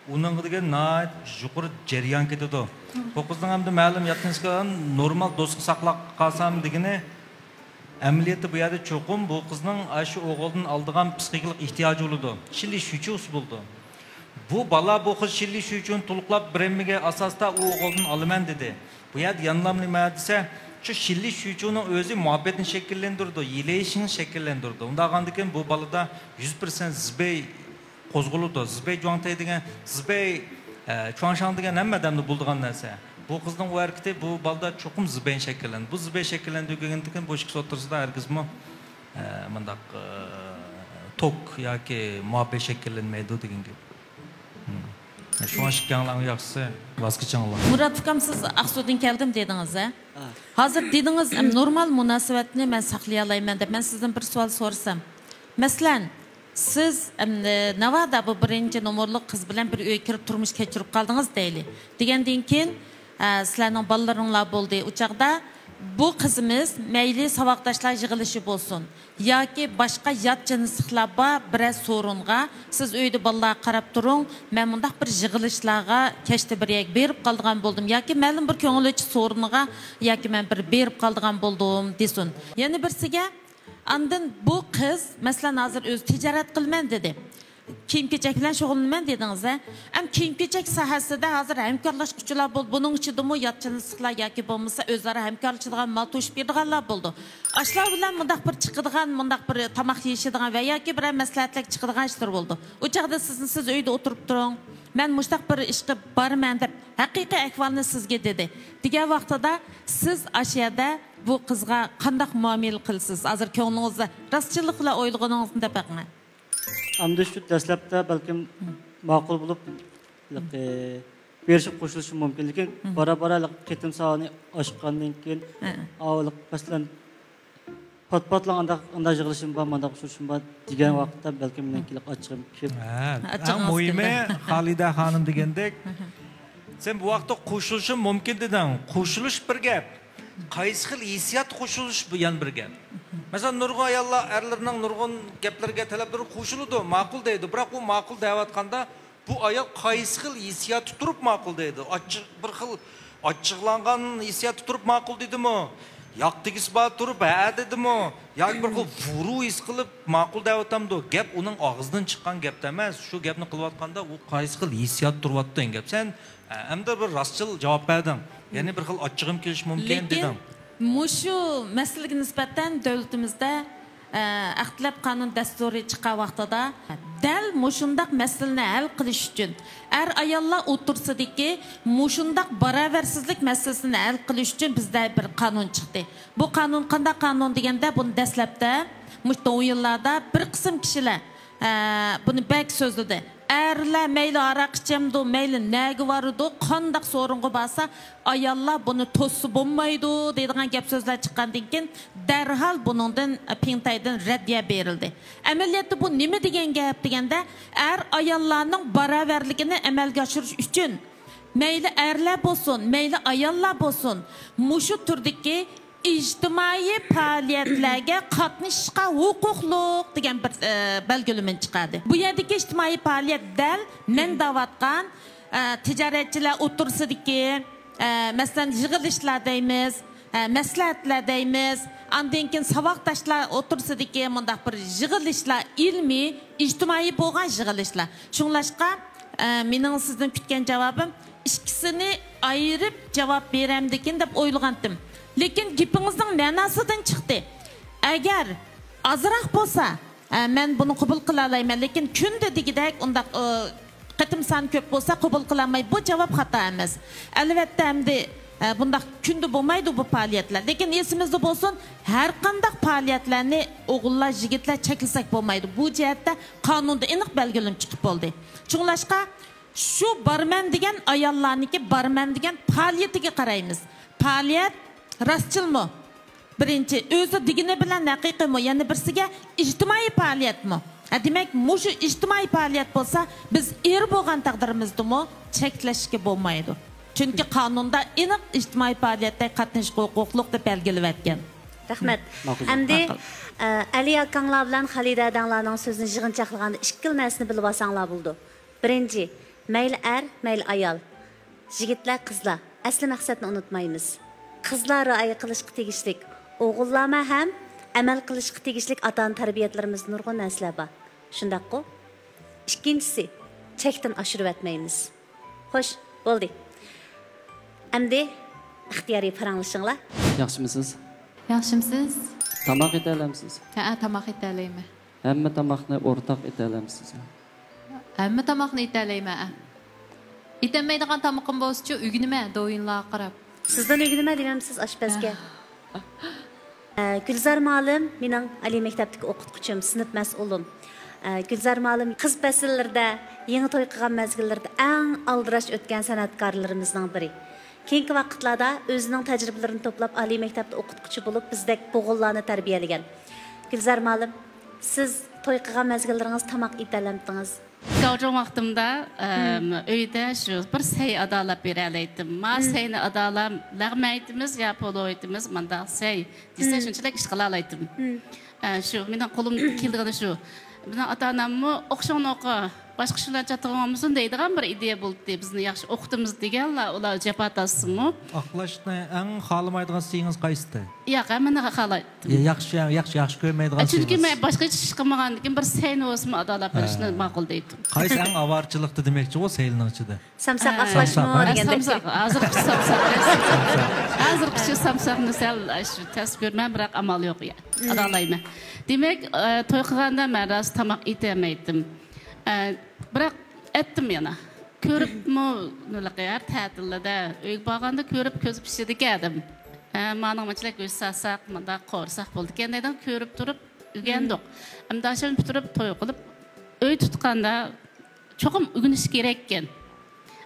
ئۇنىڭغا دېگەن ناھايىتى يۇقىرى جەريان كېتىدۇ. بۇ قىزنىڭ ئەمدى مەلۇم يات جىنسكا نورمال دوستلۇق ساقلاپ قالسام دېگىنى، ئەمەلىيەتتە بۇ يەردە چوقۇم بۇ قىزنىڭ ئاشۇ ئوغۇلدىن ئالىدىغان پسىخىكىلىق ئېھتىياجى بولىدۇ. شىللى شۈچۈسى بولىدۇ. بۇ بالا بۇ قىز شىللى شۈچۈنى تولۇقلاپ بېرەلمىگەن ئاساستا ئۇ ئوغۇلدىن ئالىمەن دېدى. بۇ يەردە يەنىلام نېمە دېسە، شۇ شىلى شۈيچۇنىڭ ئۆزى مۇھەببەتنى شەكىللەندۈرىدۇ، يىلەيشىڭنى شەكىللەندۈرىدۇ. ئۇنداق بولغاندىكىن بۇ بالىدا يۈز پىرسەنت زىبەي قوزغىلىدۇ. زىبەي جۇاڭتەي دېگەن، زىبەي، ئە، چۇاڭشاڭ دېگەن ھەممە ئادەمنى بولىدىغان نەرسە. بۇ قىزنىڭ بۇ ھەرىكىتى بۇ بالىدا چوقۇم زىبەي شەكىللەندى. بۇ زىبەي شەكىللەندۈرگەندىكىن بۇ ئىككىسى ئوتتۇرىسىدا ھەرگىزمۇ، ئە، مۇنداق، ئە، توك ياكى مۇھەببەت شەكىللەنمەيدۇ دېگەن گەپ. شۇڭا ئىككىڭلارنىڭ ياخشىسى ۋاز كېچىڭلار. مۇرات ئۇكام، سىز ئاقسۇدىن كەلدىم دېدىڭىز، ھە؟ ھازىر دېدىڭىز، ئەم، نورمال مۇناسىۋەتنى مەن ساقلىيالايمەن دەپ. مەن سىزدىن بىر سوئال سورىسام. مەسىلەن، سىز، ئەم، ناۋادا بۇ بىرىنچى نومۇرلۇق قىز بىلەن بىر ئۆيگە كىرىپ تۇرمۇش كەچۈرۈپ قالدىڭىز دەيلى. دېگەندىن كېيىن، ئە، سىلەرنىڭ بالىلىرىڭلار بولدى. ئۇ چاغدا بۇ قىزىمىز مەيلى ساۋاقداشلار يىغىلىشى بولسۇن، ياكى باشقا يات جىنسلىقلار بار بىرەر سورۇنغا، سىز ئۆيدە بالىلارغا قاراپ تۇرۇڭ، مەن مۇنداق بىر يىغىلىشلارغا كەچتە بىر يەرگە بېرىپ قالىدىغان بولدۇم ياكى مەلۇم بىر كۆڭۈل ئېچىش سورۇنىغا ياكى مەن بىر بېرىپ قالىدىغان بولدۇم دېسۇن. يەنە بىرسىگە، ئاندىن بۇ قىز، مەسىلەن، ھازىر ئۆزى تىجارەت قىلىمەن دېدى. كىيىم-كېچەك بىلەن شۇغۇللىنىمەن دېدىڭىز-ھە. ئەم، كىيىم-كېچەك ساھەسىدە ھازىر ھەمكارلاشقۇچىلار بولدى. بۇنىڭ ئىچىدىمۇ يات جىنسلىقلار ياكى بولمىسا ئۆزئارا ھەمكارلىشىدىغان، مال توشۇپ بېرىدىغانلار بولىدۇ. ئاشۇلار بىلەن مۇنداق بىر چىقىدىغان، مۇنداق بىر تاماق يېيىشىدىغان ۋە ياكى بىرەر مەسلىھەتلەرگە چىقىدىغان ئىشلار بولىدۇ. ئۇ چاغدا سىزنى، سىز ئۆيدە ئولتۇرۇپ تۇرۇڭ، مەن مۇشۇنداق بىر ئىشقا بارىمەن دەپ ھەقىقىي ئەھۋالنى سىزگە دېدى دېگەن ۋاقتىدا، سىز ئاشۇ يەردە بۇ قىزغا قانداق مۇئامىلە قىلىسىز؟ ھازىر كۆڭلىڭىزدە راستچىللىق بىلەن ئويلىغىنىڭىزنى دەپ بېقىڭ. ئەمدى شۇ دەسلەپتە بەلكىم ماقۇل بولۇپ، ھېلىقى بېرىشىپ قوشۇلۇشى مۇمكىن. لېكىن بارا-بارا ھېلىقى قېتىم سانى ئاشقاندىن كېيىن، ئاۋۇ ھېلىقى مەسىلەن، پات-پاتلا ئانداق، ئانداق يىغىلىشىم بار، مانداق ئۇچرىشىم بار دېگەن ۋاقىتتا بەلكىم مېنىڭ ھېلىقى ئاچچىقىم كېلىپ. ھە، ئەڭ مۇھىمى، خالىدە خانىم دېگەندەك، سەن بۇ ۋاقىتتا قوشۇلۇشۇم مۇمكىن دېدىڭ. قوشۇلۇش بىر گەپ. قايسى خىل ھېسسىيات قوشۇلۇش، بۇ يەنە بىر گەپ. مەسىلەن، نۇرغۇن ئاياللار ئەرلىرىنىڭ نۇرغۇن گەپلىرىگە، تەلەپلىرىگە قوشۇلىدۇ، ماقۇل دەيدۇ. بىراق ئۇ ماقۇل دەۋاتقاندا، بۇ ئايال قايسى خىل ھېسسىياتتا تۇرۇپ ماقۇل دەيدۇ؟ ئاچچىق، بىر خىل ئاچچىقلانغان ھېسسىياتتا تۇرۇپ ماقۇل دېدىمۇ؟ ياق دېگۈسى بار تۇرۇپ ھە دېدىمۇ؟ ياكى بىر خىل ۋۇرۇ ھېس قىلىپ ماقۇل دەۋاتامدۇ؟ گەپ ئۇنىڭ ئاغزىدىن چىققان گەپتە ئەمەس. شۇ گەپنى قىلىۋاتقاندا ئۇ قايسى خىل ھېسسىياتتا تۇرۇۋاتىدۇ دېگەن گەپ. سەن ئە، ئەمدى بىر راستچىل جاۋاب بەردىڭ. يەنە بىر خىل ئاچچىقىم كېلىشى مۇمكىن دېدىڭ. لېكىن مۇشۇ مەسىلىگە نىسبەتەن دۆلىتىمىزدە، ئە، ئەخلەت قانۇن دەستۇرى چىققان ۋاقتىدا دەل مۇشۇنداق مەسىلىنى ھەل قىلىش ئۈچۈن، ئەر-ئاياللار ئوتتۇرىسىدىكى مۇشۇنداق باراۋەرسىزلىك مەسىلىسىنى ھەل قىلىش ئۈچۈن بىزدە بىر قانۇن چىقتى. بۇ قانۇن قانداق قانۇن دېگەندە، بۇنى دەسلەپتە مۇشۇ ئون يىللاردا بىر قىسىم كىشىلەر ئە، بۇنى بەك سۆزلىدى. ئەرلەر مەيلى ھاراق ئىچەمدۇ، مەيلى نەگە بارىدۇ، قانداق سورۇنغا بارسا، ئاياللار بۇنى توسسا بولمايدۇ دەيدىغان گەپ سۆزلەر چىققاندىن كېيىن، دەرھال بۇنىڭدىن، پىڭتەيدىن رەددىيە بېرىلدى. ئەمەلىيەتتە بۇ نېمە دېگەن گەپ دېگەندە، ئەر-ئاياللارنىڭ باراۋەرلىكىنى ئەمەلگە ئاشۇرۇش ئۈچۈن، مەيلى ئەرلەر بولسۇن، مەيلى ئاياللار بولسۇن، مۇشۇ تۈردىكى ئىجتىمائىي پائالىيەتلەرگە قاتنىشىشقا ھوقۇقلۇق دېگەن بىر، ئە، بەلگىلىمىنى چىقاردى. بۇ يەردىكى ئىجتىمائىي پائالىيەت دەل مەن دەۋاتقان، ئە، تىجارەتچىلەر ئوتتۇرىسىدىكى، ئە، مەسىلەن، يىغىلىشلار دەيمىز، ئە، مەسلىھەتلەر دەيمىز، ئاندىن كېيىن ساۋاقداشلار ئوتتۇرىسىدىكى مۇنداق بىر يىغىلىشلار، ئىلمىي، ئىجتىمائىي بولغان يىغىلىشلار. شۇڭلاشقا، ئە، مېنىڭ سىزدىن كۈتكەن جاۋابىم، ئىككىسىنى ئايرىپ جاۋاب بېرەمدىكىن دەپ ئويلىغانتىم. لېكىن گېپىڭىزنىڭ مەناسىدىن چىقتى. ئەگەر ئازراق بولسا، ئە، مەن بۇنى قوبۇل قىلالايمەن، لېكىن كۈندە دېگۈدەك ئۇنداق، ئە، قېتىم سانى كۆپ بولسا قوبۇل قىلالماي، بۇ جاۋاب خاتا ئەمەس. ئەلۋەتتە، ئەمدى، ئە، بۇنداق كۈندە بولمايدۇ بۇ پائالىيەتلەر. لېكىن ئېسىمىزدە بولسۇن، ھەر قانداق پائالىيەتلەرنى ئوغۇللار، يىگىتلەر چەكلىسەك بولمايدۇ. بۇ جەھەتتە قانۇندا ئېنىق بەلگىلىمە چىقىپ بولدى. شۇڭلاشقا، شۇ بارىمەن دېگەن ئاياللارنىڭكى بارىمەن دېگەن پائالىيىتىگە قارايمىز. پائالىيەت راستچىلمۇ؟ بىرىنچى، ئۆزى دېگىنى بىلەن ھەقىقىيمۇ؟ يەنە بىرسىگە، ئىجتىمائىي پائالىيەتمۇ؟ ھە، دېمەك، مۇشۇ ئىجتىمائىي پائالىيەت بولسا، بىز ئېرى بولغان تەقدىرىمىزدىمۇ چەكلەشكە بولمايدۇ. چۈنكى قانۇندا ئېنىق ئىجتىمائىي پائالىيەتتە قاتنىشىشقا ھوقۇقلۇق دەپ بەلگىلىۋەتكەن. رەھمەت. ماقۇل. ئەمدى، ماقۇل. ئە، ئەلى ئاكاڭلار بىلەن خالىدە ھەدەڭلارنىڭ سۆزىنى يىغىنچاقلىغاندا ئىككىلا نەرسىنى بىلىۋالساڭلار بولىدۇ. بىرىنچى، مەيلى ئەر، مەيلى ئايال، يىگىتلەر، قىزلار، ئەسلى مەقسەتنى ئۇنتۇمايمىز. قىزلار رىئايە قىلىشقا تېگىشلىك، ئوغۇللارمۇ ھەم ئەمەل قىلىشقا تېگىشلىك ئاتا-ئانا تەربىيەلىرىمىزدە نۇرغۇن نەرسىلەر بار. شۇنداققۇ؟ ئىككىنچىسى، چەكتىن ئاشۇرۇۋەتمەيمىز. خوش، بولدى. ئەمدى ئىختىيارىي پاراڭلىشىڭلار. ياخشىمۇسىز؟ ياخشىمۇسىز؟ تاماق ئېتەلەمسىز؟ ھەئە، تاماق ئېتەلەيمەن. ھەممە تاماقنى ئورتاق ئېتەلەمسىز؟ ھەممە تاماقنى ئېتەلەيمەن، ھە. ئېتەلمەيدىغان تامىقىم بولسىچۇ، ئۆگىنىمەن دويىنلارغا قاراپ. سىزدىن ئۆگىنىمەن دېمەمسىز ئاشپەزگە؟ ھە. ئە، گۈلزار مۇئەللىم مېنىڭ ئالىي مەكتەپتىكى ئوقۇتقۇچۇم، سىنىپ مەسئۇلۇم. ئە، گۈلزار مۇئەللىم قىز پەسىللىرىدە، يېڭى توي قىلغان مەزگىللىرىدە ئەڭ ئالدىراش ئۆتكەن سەنئەتكارلىرىمىزنىڭ بىرى. كېيىنكى ۋاقىتلاردا ئۆزىنىڭ تەجرىبىلىرىنى توپلاپ، ئالىي مەكتەپتە ئوقۇتقۇچى بولۇپ، بىزدەك بوغۇنلارنى تەربىيەلىگەن. گۈلزار مۇئەللىم، سىز توي قىلغان مەزگىللىرىڭىزدە تاماق ئېتەلەمتىڭىز؟ گاۋجۇڭ ۋاقتىمدا، ئەم، ئۆيدە شۇ بىر سەي ئادالاپ بېرەلەيتتىم. ما سەينى ئادالاپ، لەغمەن ئېيتىمىز يا پولۇ ئېيتىمىز، مانداق سەي دېسە، شۇنچىلىك ئىش قىلالايتتىم. ئە، شۇ مېنىڭ قولۇمدىن كېلىدىغىنى شۇ. بىزنىڭ ئاتا-ئاناممۇ «ئوقۇشۇڭنى ئوقۇ، باشقا ئىش بىلەن چاتىقىڭ بولمىسۇن» دەيدىغان بىر ئىدىيە بولدى. بىزنى ياخشى ئوقۇتىمىز دېگەنلا، ئۇلار جاپا تارتسىمۇ. ئاقلاشنى ئەڭ خالىمايدىغان سېيىڭىز قايسىدى؟ ياق، ھەممىنى خالايتتىم. يا، ياخشى، ياخشى، ياخشى كۆرمەيدىغان چۈنكى سېيىڭىز؟ مەن باشقا ھېچ ئىش قىلمىغاندىكىن بىر سەينى بولسىمۇ ئادالاپ بېرىشنى ماقۇل دەيتتىم. قايسى ئەڭ ئاۋارىچىلىقتا دېمەكچىغۇ سەيلىنىڭ ئىچىدە؟ سامساق ئاقلاشمۇ دېگەندەك. سامساق، ھازىرقىچە سامساق. ھازىرقىچە سامساقنى سەل، ئاشۇ، تەس كۆرمەن، بىراق ئامال يوق، يا. ئادالايمەن. دېمەك، ئە، توي قىلغاندا مەن راست تاماق ئېتەلمەيتتىم. ئە، بىراق ئەتتىم يەنە. كۆرۈپمۇ، ھەر تەتىلدە ئۆيگە بارغاندا كۆرۈپ كۆز پىشىدىكەن ئادەم. ئە، مانىڭ مۇنچىلىك گۆش سالساق، مۇنداق قورساق بولىدىكەن دەيدىغان كۆرۈپ تۇرۇپ ئۆگەندۇق. ئەمدى ئاشۇنى پۈتتۈرۈپ توي قىلىپ ئۆي تۇتقاندا چوقۇم ئۆگىنىش كېرەككەن.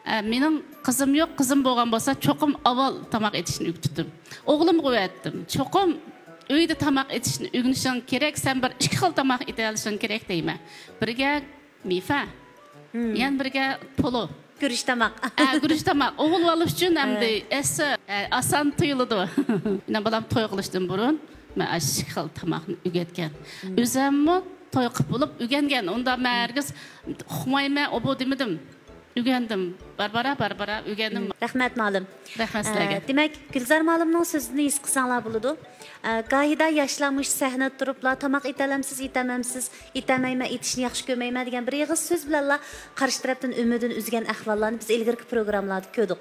ئە، مېنىڭ قىزىم يوق، قىزىم بولغان بولسا چوقۇم ئاۋۋال تاماق ئېتىشنى ئۆگىتىتتىم. ئوغلۇمغا ئۆگەتتىم. چوقۇم ئۆيدە تاماق ئېتىشنى ئۆگىنىشىڭ كېرەك، سەن بىر ئىككى خىل تاماق ئېتەلىشىڭ كېرەك دەيمەن. بىرگە مېفە، يەنە بىرگە پولۇ. گۈرۈچ تاماق. ئە، گۈرۈچ تاماق. ئوغۇل بالا ئۈچۈن ئەمدى ئەسسە، ئە، ئاسان تۇيۇلىدۇ. مېنىڭ بالام توي قىلىشتىن بۇرۇن مەن ئاشۇ ئىككى خىل تاماقنى ئۆگەتكەن. ئۆزەممۇ توي قىلىپ بولۇپ ئۆگەنگەن. ئۇندا مەن ھەرگىز ئۇقمايمەن، ئوبۇ دېمىدىم. ئۆگەندىم. بارا-بارا، بارا-بارا ئۆگەندىم. رەھمەت، مۇئەللىم. رەھمەت سىلەرگە. ئە، دېمەك، گۈلزار مۇئەللىمنىڭ سۆزىدىن ھېس قىلساڭلار بولىدۇ. ئە، گاھىدا ياشلار مۇشۇ سەھنىدە تۇرۇپلا، «تاماق ئېتەلەمسىز، ئېتەلمەمسىز، ئېتەلمەيمەن، ئېتىشنى ياخشى كۆرمەيمەن» دېگەن بىر ئېغىز سۆز بىلەنلا قارشى تەرەپتىن ئۈمىدىنى ئۈزگەن ئەھۋاللارنى بىز ئىلگىرىكى پروگراممىلاردا كۆردۇق.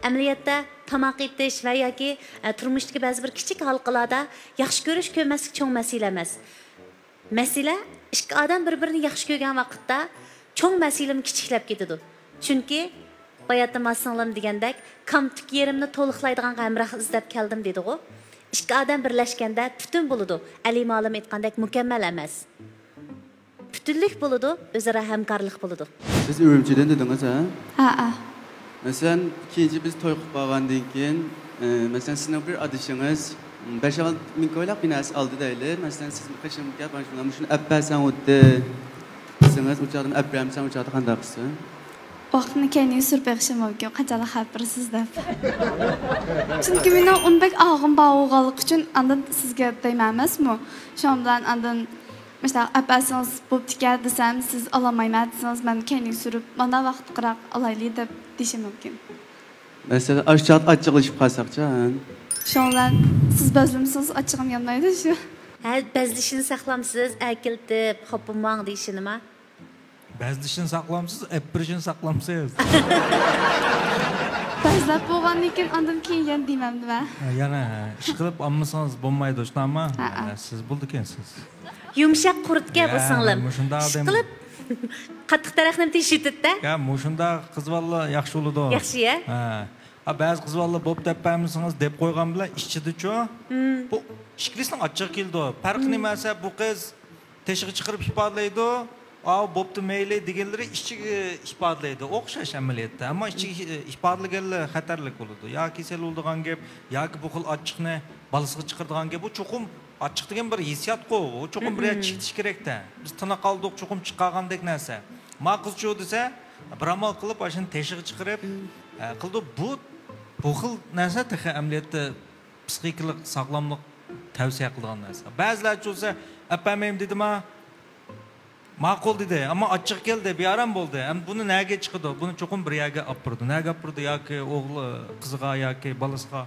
ئەمەلىيەتتە، تاماق ئېتىش ۋە ياكى، ئە، تۇرمۇشتىكى بەزى بىر كىچىك ھالقىلاردا ياخشى كۆرۈش، كۆرمەسلىك چوڭ مەسىلە ئەمەس. مەسىلە، ئىككى ئادەم بىر-بىرىنى ياخشى كۆرگەن ۋاقىتتا چوڭ مەسىلىمۇ كىچىكلەپ كېتىدۇ. چۈنكى باياتىن ما سىڭلىم دېگەندەك، «كامتۈك يېرىمنى تولۇقلايدىغان ھەمراھ ئىزدەپ كەلدىم» دېدىغۇ. ئىككى ئادەم بىرلەشكەندە پۈتۈن بولىدۇ. ئەلى مۇئەللىم ئېيتقاندەك مۇكەممەل ئەمەس. پۈتۈنلۈك بولىدۇ، ئۆزئارا ھەمكارلىق بولىدۇ. سىز ئۈرۈمچىدىن دېدىڭىز، ھە؟ ھەئە. مەسىلەن، كېيىنچە بىز توي قىلىپ بارغاندىن كېيىن، ئى، مەسىلەن، سىزنىڭ بىر ئادىشىڭىز، م، بەش-ئالتە مىڭ كويلاق بىناسى ئالدى دەيلى. مەسىلەن، سىز قېشىڭغا كەپ، مانا شۇنداق، مۇشۇنى ئەپ بەرسەڭ ئۇددى دېسىڭىز، ئۇ چاغدا ئەپ بەرمىسەڭ، ئۇ چاغدا قانداق قىلسۇن؟ ۋاقىتنى كەينىگە سۈرۈپ بېقىشىم مۇمكىن، قاچانلا خەۋەر بېرىسىز دەپ. چۈنكى مېنىڭ ئۇنى بەك ئالغۇم بار بولغانلىقى ئۈچۈن، ئاندىن سىزگە دەيمەن ئەمەسمۇ؟ شۇنىڭ بىلەن ئاندىن مۇشۇنداق ئەپ بەرسىڭىز بوپتىكەن دېسەم، سىز ئالالمايمەن دېسىڭىز، مەن كەينىگە سۈرۈپ، مانا ۋاقىتقىراق ئالايلى دەپ دېيىشىم مۇمكىن. مەسىلەن، ئاشۇ چاغدا ئاچچىقلىشىپ قالساقچۇ، ھە؟ شۇنىڭ بىلەن سىز بەزلىمىسىڭىز ئاچچىقىم يانمايدۇ شۇ. ھە، بەزلىشىنى ساقلامسىز، ئەركىلىتىپ، خاپا بولماڭ دېيىشىنىما؟ بەزلىشىنى ساقلامسىز، ئەپ بېرىشىنى ساقلامسىز؟ بەزلەپ بولغاندىن كېيىن، ئاندىن كېيىن يەنە دېمەمدىمەن. ھە، يەنە، ھە، ئىشقىلىپ ئالمىسىڭىز بولمايدۇ، شۇنداقمۇ؟ ھە، ھە. ھە، سىز بولىدىكەنسىز. يۇمشاق قۇرتكەن يا، بۇ سىڭلىم. مۇشۇنداق ئادەم. ئىشقىلىپ، قاتتىق تەرەقنىمۇ تېشىۋېتىدۇ-دە. يا، مۇشۇنداق قىز بالىلار ياخشى بولىدۇ. ياخشى، يا. ھە. ھە، بەزى قىز بالىلار بوپ دەپ بەرمىسىڭىز دەپ قويغان بىلەن ئىچىدىچۇ. بۇ ئىككىلىسىنىڭ ئاچچىقى كېلىدۇ. پەرقى نېمە دېسە، بۇ قىز تېشىغا چىقىرىپ ئىپادىلەيدۇ. ئاۋۇ بوپتۇ، مەيلى دېگەنلىرى ئىچىگە ئىپادىلەيدۇ. ئوخشاش ئەمەلىيەتتە. ئەمما ئىچىگە ئىپادىلىگەنلىرى خەتەرلىك بولىدۇ. يا كېسەل بولىدىغان گەپ، ياكى بۇ خىل ئاچچىقنى بالىسىغا چىقىرىدىغان گەپ. بۇ چوقۇم ئاچچىق دېگەن بىر ھېسسىياتقۇ، ئۇ چوقۇم بىر يەردە چىقىرىش كېرەكتە. بىز تىنىق ئالدۇق، چوقۇم چىقارغاندەك نەرسە. ما قىزچۇ دېسە، بىر ئامال قىلىپ، ئاشۇنى تېشىغا چىقىرىپ، ئە، قىلىدۇ. بۇ، بۇ خىل نەرسە تېخى ئەمەلىيەتتە پسىخىكىلىق ساغلاملىق تەۋسىيە قىلىدىغان نەرسە. بەزىلەرچۇ دېسە، ئەپ بەرمەيمەن دېدىما، ماقۇل دېدى، ئەمما ئاچچىق كەلدى، بىئارام بولدى. ئەمدى بۇنى نەگە چىقىدۇ؟ بۇنى چوقۇم بىر يەرگە ئاپىرىدۇ. نەگە ئاپىرىدۇ؟ ياكى ئوغلى، قىزىغا ياكى بالىسىغا.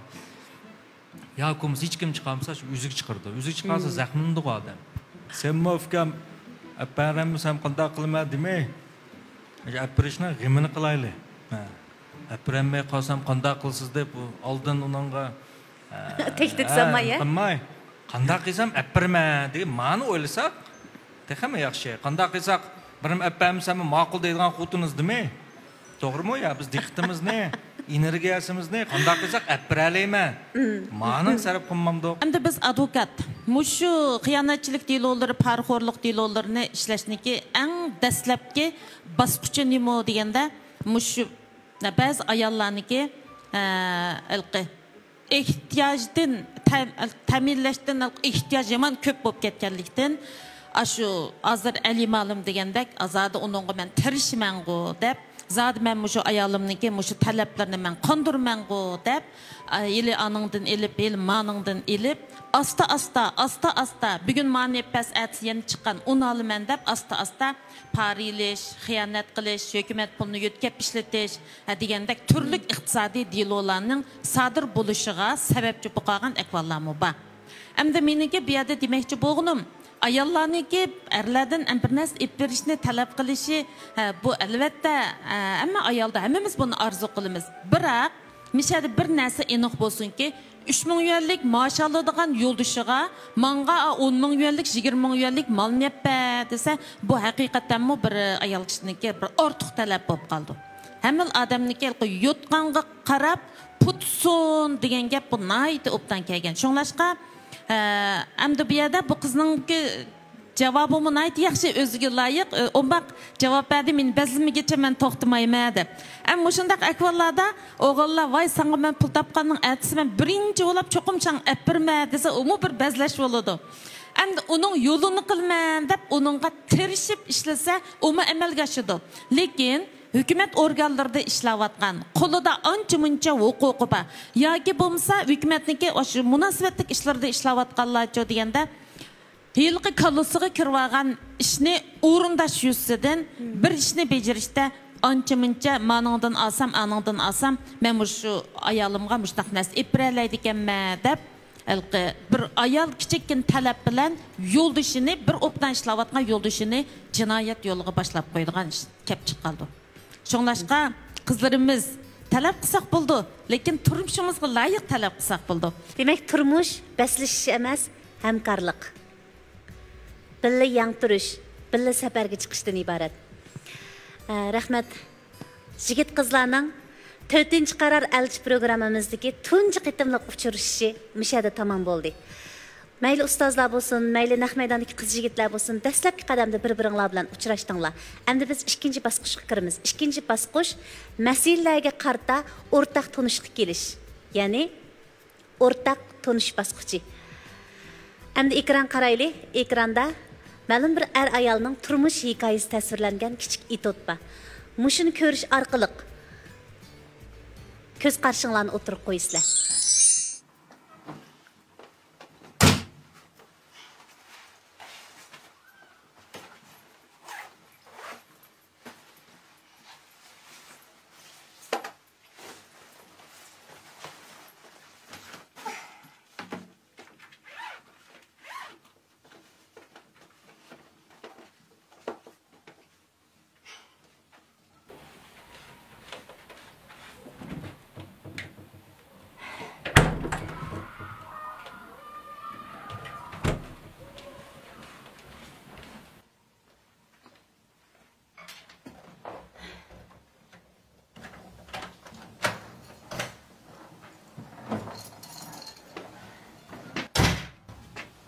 ياكى بولمىسا ھېچكىم چىقارمىسا، شۇ ئۆزىگە چىقىرىدۇ. ئۆزىگە چىقارسا زەخىملىنىدىغۇ ئادەم. سەنمۇ ئۇكام، ئەپ بەرەممۇ سەن قانداق قىلىمەن دېمەي، ئەپ بېرىشنىڭ غېمىنى قىلايلى. ھە. ئەپىرەلمەي قالسام قانداق قىلىسىز دەپ، ئالدىن ئۇنىڭغا، ئە، تەھدىت سالماي، ئە، قىلماي، قانداق قىلسام ئەپىرىمەن دېگەن مەنىنى ئويلىساق، تېخىمۇ ياخشى. قانداق قىلساق، بىرىم ئەپەرمىسەممۇ ماقۇل دەيدىغان خوتۇنىمىز دېمەي. توغرىمۇ يا؟ بىز دىققىتىمىزنى، ئېنېرگىيەسىمىزنى قانداق قىلساق ئەپىرەلەيمەن. مانىڭ سەرپ قىلمامدۇق. ئەمدى بىز ئادۋوكات مۇشۇ خىيانەتچىلىك دېلولىرى، پارىخورلۇق دېلولىرىنى ئىشلەشنىكى ئەڭ دەسلەپكى باسقۇچى نېمە دېگەندە، مۇشۇ بەزى ئاياللارنىكى، ئە، ھېلىقى ئېھتىياجدىن، تەم-، تەمىنلەشتىن ئېھتىياج يامان كۆپ بولۇپ كەتكەنلىكتىن، ئاشۇ ھازىر ئەلى مالىم دېگەندەك، زادى ئۇنىڭغا مەن تىرىشىمەنغۇ دەپ، زادى مەن مۇشۇ ئايالىمنىڭكى مۇشۇ تەلەپلىرىنى مەن قاندۇرىمەنغۇ دەپ، ئا، ھېلى ئانىڭدىن ئېلىپ، ھېلى مانىڭدىن ئېلىپ، ئاستا-ئاستا، ئاستا-ئاستا، بۈگۈن مانى ئېلىپ بەرسە، ئەتىسى يەنە چىققان ئۇنى ئالىمەن دەپ، ئاستا-ئاستا پارا ئېلىش، خىيانەت قىلىش، ھۆكۈمەت پۇلىنى يۆتكەپ ئىشلىتىش، ھە، دېگەندەك تۈرلۈك ئىقتىسادىي دېلولارنىڭ سادىر بولۇشىغا سەۋەبچى بولۇپ قالغان ئەھۋاللارمۇ بار. ئەمدى مېنىڭكى بۇ يەردە دېمەكچى بولغىنىم، ئاياللارنىڭكى ئەرلەردىن بىر نەرسە ئېلىپ بېرىشنى تەلەپ قىلىشى، ھە، بۇ ئەلۋەتتە، ھە، ھەممە ئايالدا، ھەممىمىز بۇنى ئارزۇ قىلىمىز. بىراق، مىشەدە بىر نەرسە ئېنىق بولسۇنكى، ئۈچ مىڭ يۈەنلىك مائاش ئالىدىغان يولدىشىغا، ماڭا ئون مىڭ يۈەنلىك، يىگىرمە مىڭ يۈەنلىك مالنى ئەپ بەر دېسە، بۇ ھەقىقەتەنمۇ بىر ئايال كىشىنىڭكى بىر ئارتۇق تەلەپ بولۇپ قالىدۇ. ھەممىلا ئادەمنىڭكى يوتقانغا قاراپ پۇت سۇن دېگەن گەپ بۇ ناھايىتى ئوبدان كەلگەن. شۇڭلاشقا، ئە، ئەمدى بۇ يەردە بۇ قىزنىڭكى جاۋابىمۇ ناھايىتى ياخشى، ئۆزىگە لايىق، ئە، ئوماق جاۋاب بەردى، مېنى بەزلىمىگىچە مەن توختىمايمەن دەپ. ئەمما مۇشۇنداق ئەھۋاللاردا ئوغۇللار، ۋاي، ساڭا مەن پۇل تاپقاننىڭ ئەتىسى مەن بىرىنچى بولاپ چوقۇم ساڭا ئەپىرىمەن دېسە، ئۇمۇ بىر بەزلەش بولىدۇ. ئەمدى ئۇنىڭ يولىنى قىلىمەن دەپ ئۇنىڭغا تىرىشىپ ئىشلىسە، ئۇمۇ ئەمەلگە ئاشىدۇ. لېكىن ھۆكۈمەت ئورگانلىرىدا ئىشلەۋاتقان، قولىدا ئانچە-مۇنچە ھوقۇقى بار ياكى بولمىسا ھۆكۈمەتنىڭكى ئاشۇ مۇناسىۋەتلىك ئىشلىرىدا ئىشلەۋاتقانلارچۇ دېگەندە، ھېلىقى كاللىسىغا كىرىۋالغان ئىشنى ئورۇنداش يۈزىسىدىن بىر ئىشنى بېجىرىشتە ئانچە-مۇنچە مانىڭدىن ئالسام، ئانىڭدىن ئالسام، مەن مۇشۇ ئايالىمغا مۇشۇنداق نەرسە ئېلىپ بېرەلەيدىكەنمەن دەپ، ھېلىقى بىر ئايال كىچىككىنە تەلەپ بىلەن يولدىشىنى، بىر ئوبدان ئىشلەۋاتقان يولدىشىنى جىنايەت يولىغا باشلاپ قويىدىغان ئىش كەپ چىققانىدۇ. شۇڭلاشقا قىزلىرىمىز تەلەپ قىلساق بولىدۇ، لېكىن تۇرمۇشىمىزغا لايىق تەلەپ قىلساق بولىدۇ. دېمەك، تۇرمۇش بەسلىشىش ئەمەس، ھەمكارلىق. بىللە يەڭ تۇرۇش، بىللە سەپەرگە چىقىشتىن ئىبارەت. ئە، رەھمەت. يىگىت-قىزلارنىڭ تۆتىنچى قارار ئەلچى پروگراممىمىزدىكى تۇنجى قېتىملىق ئۇچرىشىشى مۇشۇ يەردە تامام بولدى. مەيلى ئۇستازلار بولسۇن، مەيلى نەق مەيداندىكى قىز-يىگىتلەر بولسۇن، دەسلەپكى قەدەمدە بىر-بىرىڭلار بىلەن ئۇچراشتىڭلار. ئەمدى بىز ئىككىنچى باسقۇچقا كىرىمىز. ئىككىنچى باسقۇچ مەسىلىلەرگە قارىتا ئورتاق تونۇشقا كېلىش، يەنى ئورتاق تونۇشۇش باسقۇچى. ئەمدى ئېكران قارايلى. ئېكراندا مەلۇم بىر ئەر-ئايالنىڭ تۇرمۇش ھېكايىسى تەسۋىرلەنگەن كىچىك ئېتيۇد بار. مۇشۇنى كۆرۈش ئارقىلىق كۆز قارىشىڭلارنى ئوتتۇرىغا قويىسىلەر.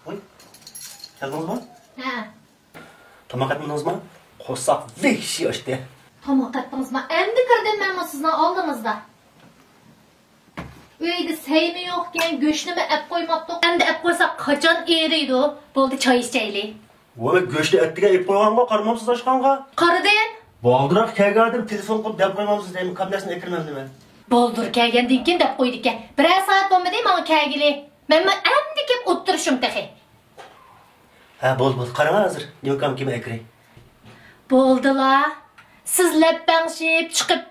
ۋاي، كەلدىڭىزمۇ؟ ھە. تاماق ئەتمىدىڭىزمۇ؟ قورساق ۋەھشىي ئاچتى. تاماق ئەتتىڭىزمۇ؟ ئەمدى كىردىم مەنمۇ سىزنىڭ ئالدىڭىزدا. ئۆيدە سەيمۇ يوقكەن، گۆشنىمۇ ئەپ قويماپتۇق. ئەمدى ئەپ قويساق قاچان ئېرىيدۇ؟ بولدى، چاي ئىچەيلى. ۋاي، گۆشنى ئەتتىگەن ئېلىپ قويغانغۇ، قارىمامسىز ئاشخانىغا؟ قارىدىم. بالدۇراق كەلگەن ئادەم تېلېفون قىلىپ دەپ قويمامسىز دەيمەن، كاپ نەرسىنى ئەكىرمەمدىمەن. بالدۇر كەلگەندىن كېيىن دەپ قويدىكەن. بىرەر سائەت بولمىدى ماڭا كەلگىلى. مەنمۇ ئەمدى كېلىپ ئولتۇرۇشۇم تېخى. ھە، بولدى، بولدى. قاراڭ ھازىر نېمە كامكىمۇ ئەكىرەي. بولدىلا. سىز لەپپەڭشىپ چىقىپ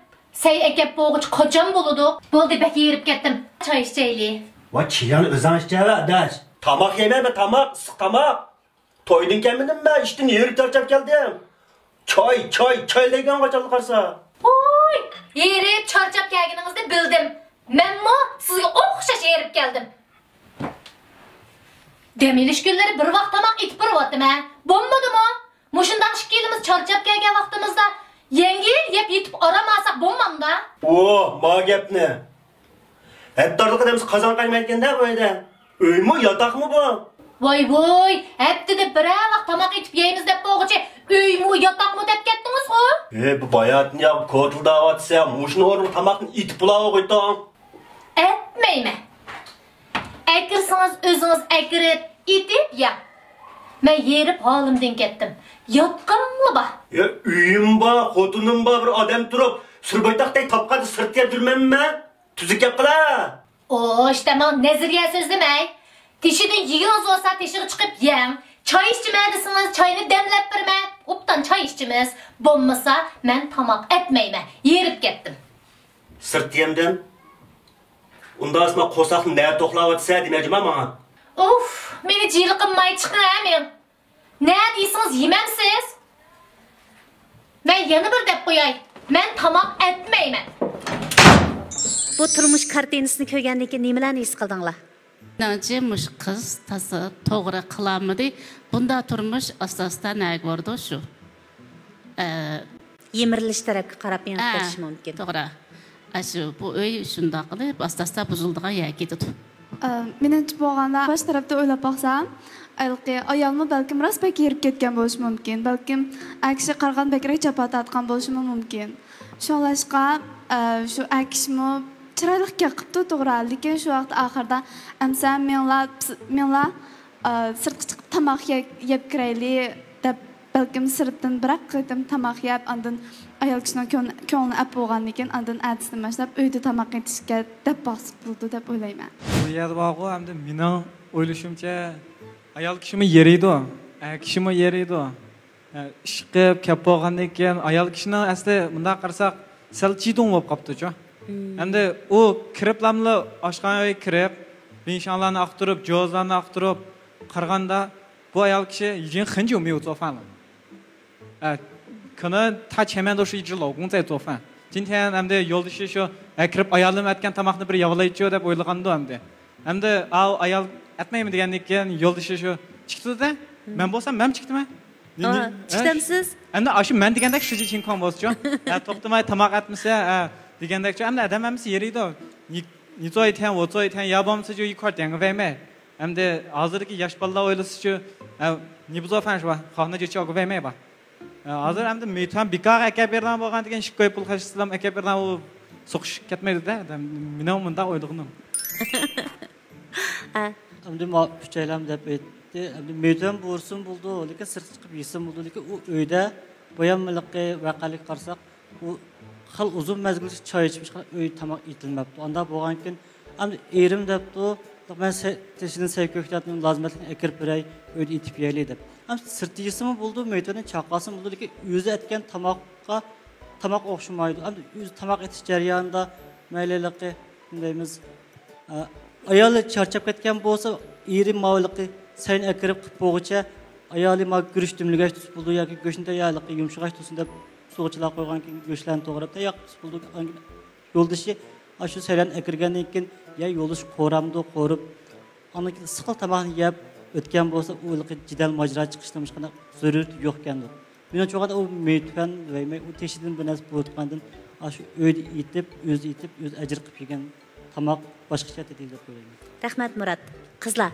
سەي ئەكەپ بولغۇچە قاچان بولىدۇ؟ بولدى، بەك ھېرىپ كەتتىم. چاي ئىچەيلى. ۋاي، چاينى ئۆزۈڭ ئىچەۋەر، ئاداش. تاماق يەيمەن مەن، تاماق، ئىسسىق تاماق. تويدىن كەلمىدىممۇ، ئىشتىن ھېرىپ چارچاپ كەلدىم. چاي، چاي، چاي دەيدىغان قاچانلا قارىسا. ۋوي! ھېرىپ، چارچاپ كەلگىنىڭىزنى بىلدىم. مەنمۇ سىزگە ئوخشاش ھېرىپ كەلدىم. دەم ئېلىش كۈنلىرى بىر ۋاق تاماق ئېتىپ بېرىۋاتىمەن. بولمىدىمۇ؟ مۇشۇنداق ئىككىلىمىز چارچاپ كەلگەن ۋاقتىمىزدا يەڭگىل يەپ يېتىپ ئارام ئالساق بولمامدا؟ ئوھ، ما گەپنى! ھەتتا ئارىلىق ئادەمسىز قازان قاينىمايدىكەن-دە بۇ يەردە. ئۆيمۇ، ياتاقمۇ بۇ؟ ۋاي ۋوي، ھەپتىدە بىرەر ۋاق تاماق ئېتىپ يەيمىز دەپ بولغۇچە ئۆيمۇ، ياتاقمۇ دەپ كەتتىڭىزغۇ؟ ھە، بۇ باياتىن يا كوتۇلداۋاتىسەن، مۇشۇنىڭ ئورنىغا تاماقنى ئېتىپ بولاۋۇغۇيتۇڭ. ئەتمەيمەن. ئەكىرسىڭىز ئۆزىڭىز ئەكىرىپ، ئېتىپ يەڭ. مەن ھېرىپ ھالىمدىن كەتتىم. ياتقىنىملا بار. يا ئۆيۈم بار، خوتۇنۇم بار، بىر ئادەم تۇرۇپ، سۈربايتاقتەك تاپقاندا سىرتتا يەپ يۈرمەممۇ مەن؟ تۈزۈك گەپ قىلا. ئوش، تەمام نەزەرىيە سۆزلىمەي. تېشىدىن يېگۈڭىز بولسا تېشىغا چىقىپ يەڭ. چاي ئىچىمەن دېسىڭىز چاينى دەملەپ بېرىمەن. ئوبدان چاي ئىچىمىز. بولمىسا مەن تاماق ئەتمەيمەن. ھېرىپ كەتتىم. سىرتتا يەمدىم. ئۇنداق ئاسما قورساقنى نەدە توقلاۋاتىسەن دېمە جۇما ماڭا. ئۇف، مېنى جىلىقىماي چىقىڭ ھە مېڭ. نە دېسىڭىز يېمەمسىز؟ مەن يەنە بىر دەپ قوياي، مەن تاماق ئەتمەيمەن. بۇ تۇرمۇش كارتىنىسىنى كۆرگەندىن كېيىن نېمىلەرنى ھېس قىلدىڭلار؟ مېنىڭچە، مۇشۇ قىز تازا توغرا قىلالمىدى. بۇنداق تۇرمۇش ئاستا-ئاستا نەگە بارىدۇ شۇ. ئە، يىمىرىلىش تەرەپكە قاراپ مېڭىپ ھە، كېتىشى مۇمكىن. توغرا. ئاشۇ بۇ ئۆي شۇنداق قىلىپ ئاستا-ئاستا بۇزۇلىدىغان يەرگە كېتىدۇ. ئە، مېنىڭچە بولغاندا باش تەرەپتىن ئويلاپ باقسام، ھېلىقى ئايالمۇ بەلكىم راست بەك ھېرىپ كەتكەن بولۇشى مۇمكىن. بەلكىم ئەر كىشى قارىغان بەكرەك جاپا تارتقان بولۇشىمۇ مۇمكىن. شۇڭلاشقا، ئە، شۇ ئەر كىشىمۇ چىرايلىق گەپ قىپتۇ توغرا، لېكىن شۇ ۋاقىت ئاخىرىدا ئەمسە مېڭلا، مېڭلا، ئە، سىرتقا چىقىپ تاماق يەپ، يەپ كىرەيلى دەپ، بەلكىم سىرتتىن بىرەر قېتىم تاماق يەپ، ئاندىن ئايال كىشىنىڭ كۆڭ-، كۆڭلىنى ئەپ بولغاندىن كېيىن، ئاندىن ئەتىسىدىن باشلاپ ئۆيدە تاماق ئېتىشكە دەپ باقسا بولىدۇ دەپ ئويلايمەن. بۇ يەردە بارغۇ، ئەمدى مېنىڭ ئويلىشىمچە، ئايال كىشىمۇ يېرىيدۇ، ئەر كىشىمۇ يېرىيدۇ. ئىشقىپ كەپ بولغاندىن كېيىن، ئايال كىشىنىڭ ئەسلى مۇنداق قارىساق، سەل چىدىڭ بولۇپ قاپتۇچۇ. ئەمدى ئۇ كىرىپلاملا ئاشخانىغا كىرىپ، بىڭشاڭلارنى ئاختۇرۇپ، جوزلارنى ئاختۇرۇپ قارىغاندا، بۇ ئايال كىشى 已经很久没有做饭了. 哎，可能他前面都是一直老公在做饭，今天 ئەمدى يولدىشى شۇ، ئە، كىرىپ ئايالىم ئەتكەن تاماقنى بىر يەۋالايچۇ دەپ ئويلىغاندۇ ئەمدى. ئەمدى ئاۋۇ ئايال ئەتمەيمەن دېگەندىن كېيىن يولدىشى شۇ چىقتى-دە، مەن بولسام مەن چىقتىمەن. نى-، نى-، ئا، ئە، چىقتىمسىز؟ ئەمدى ئاشۇ مەن دېگەندەك شۇجى چىنكوڭ بولسىچۇ. ئە، توختىماي تاماق ئەتمىسە، ئە، دېگەندەكچۇ. ئەمدى ئادەم ھەممىسى يېرىيدۇ. نى-، نى做一天، 我做一天، يا بولمىسا جو 一块点个外卖. ئەمدى ھازىردىكى ياش بالىلار ئويلىسىچۇ، ئە، 你不做饭是吧؟ 好，那就叫个外卖吧. ئە، ھازىر ئەمدى مېيتۇەن بىكارغا ئەكەپ بېرىدىغان بولغان دېگەن، ئىككى كوي پۇل خەجلىسىلام ئەكەپ بېرىدىغان، ئۇ سوقۇشۇپ كەتمەيدۇ-دە. مېنىڭ مۇنداق ئويلىغىنىم. ئە. ئەمدى ما ئۈچەيلەم دەپ ئېيتتى. ئەمدى مېيتۇەن بۇرسىمۇ بولىدۇ، لېكىن سىرتقا چىقىپ يېسىمۇ بولىدۇ، لېكىن ئۇ ئۆيدە بايام ھېلىقى ۋەقەلىككە قارىساق، ئۇ خېلى ئۇزۇن مەزگىل چاي ئىچىپ ھېچقانداق ئۆي تاماق ئېتىلمەپتۇ. ئانداق بولغانكىن، ئەمدى ئېرىم دەپتۇ، مەن سە-، تېشىدىن سەي كۆكتاتنى لازىمەتلىكنى ئەكىرىپ بېرەي، ئۆيدە ئېتىپ يەيلى دەپ. ئەمدى سىرتتا يېسىمۇ بولىدۇ، مېيتۇەننى چاقالسىمۇ بولىدۇ، لېكىن ئۆزى ئەتكەن تاماققا تاماق ئوخشىمايدۇ. ئەمدى ئۆزى تاماق ئېتىش جەريانىدا مەيلى ھېلىقى نېمە دەيمىز، ئايالى چارچاپ كەتكەن بولسا، ئېرى ماۋۇ ھېلىقى سەينى ئەكىرىپ قىلىپ بولغۇچە، ئايالى ماۋۇ گۈرۈچ دۈملىگەچ تۇتسا بولىدۇ ياكى گۆشنى تەييارلىقى يۇمشىغاچ تۇتسۇن دەپ سۇغا چىلاپ قويغان كېيىن گۆشلەرنى توغراپ تەييار قىلىپ تۇتسا بولىدۇ. ئاندىن كېيىن يولدىشى ئاشۇ سەيلەرنى ئەكىرگەندىن كېيىن، يا يولدىشى قورامدۇ، قورۇپ، ئاندىن كېيىن ئىسسىق تاماقنى يەپ ئۆتكەن بولسا، ئۇ ھېلىقى جېدەل ماجىرا چىقىشنىڭ ھېچقانداق زۆرۈرىيىتى يوق ئىكەندۇ. مېنىڭچە ئۇ مېيتۈەن دېمەي، ئۇ تېشىدىن بىر نەرسە بۇيرۇتقاندىن، ئاشۇ ئۆيدە ئېتىپ، ئۆزى ئېتىپ، ئۆزى ئەجىر قىلىپ يېگەن تاماق باشقىچە تېتىيدۇ دەپ ئويلايمەن. رەھمەت، مۇرات. قىزلار،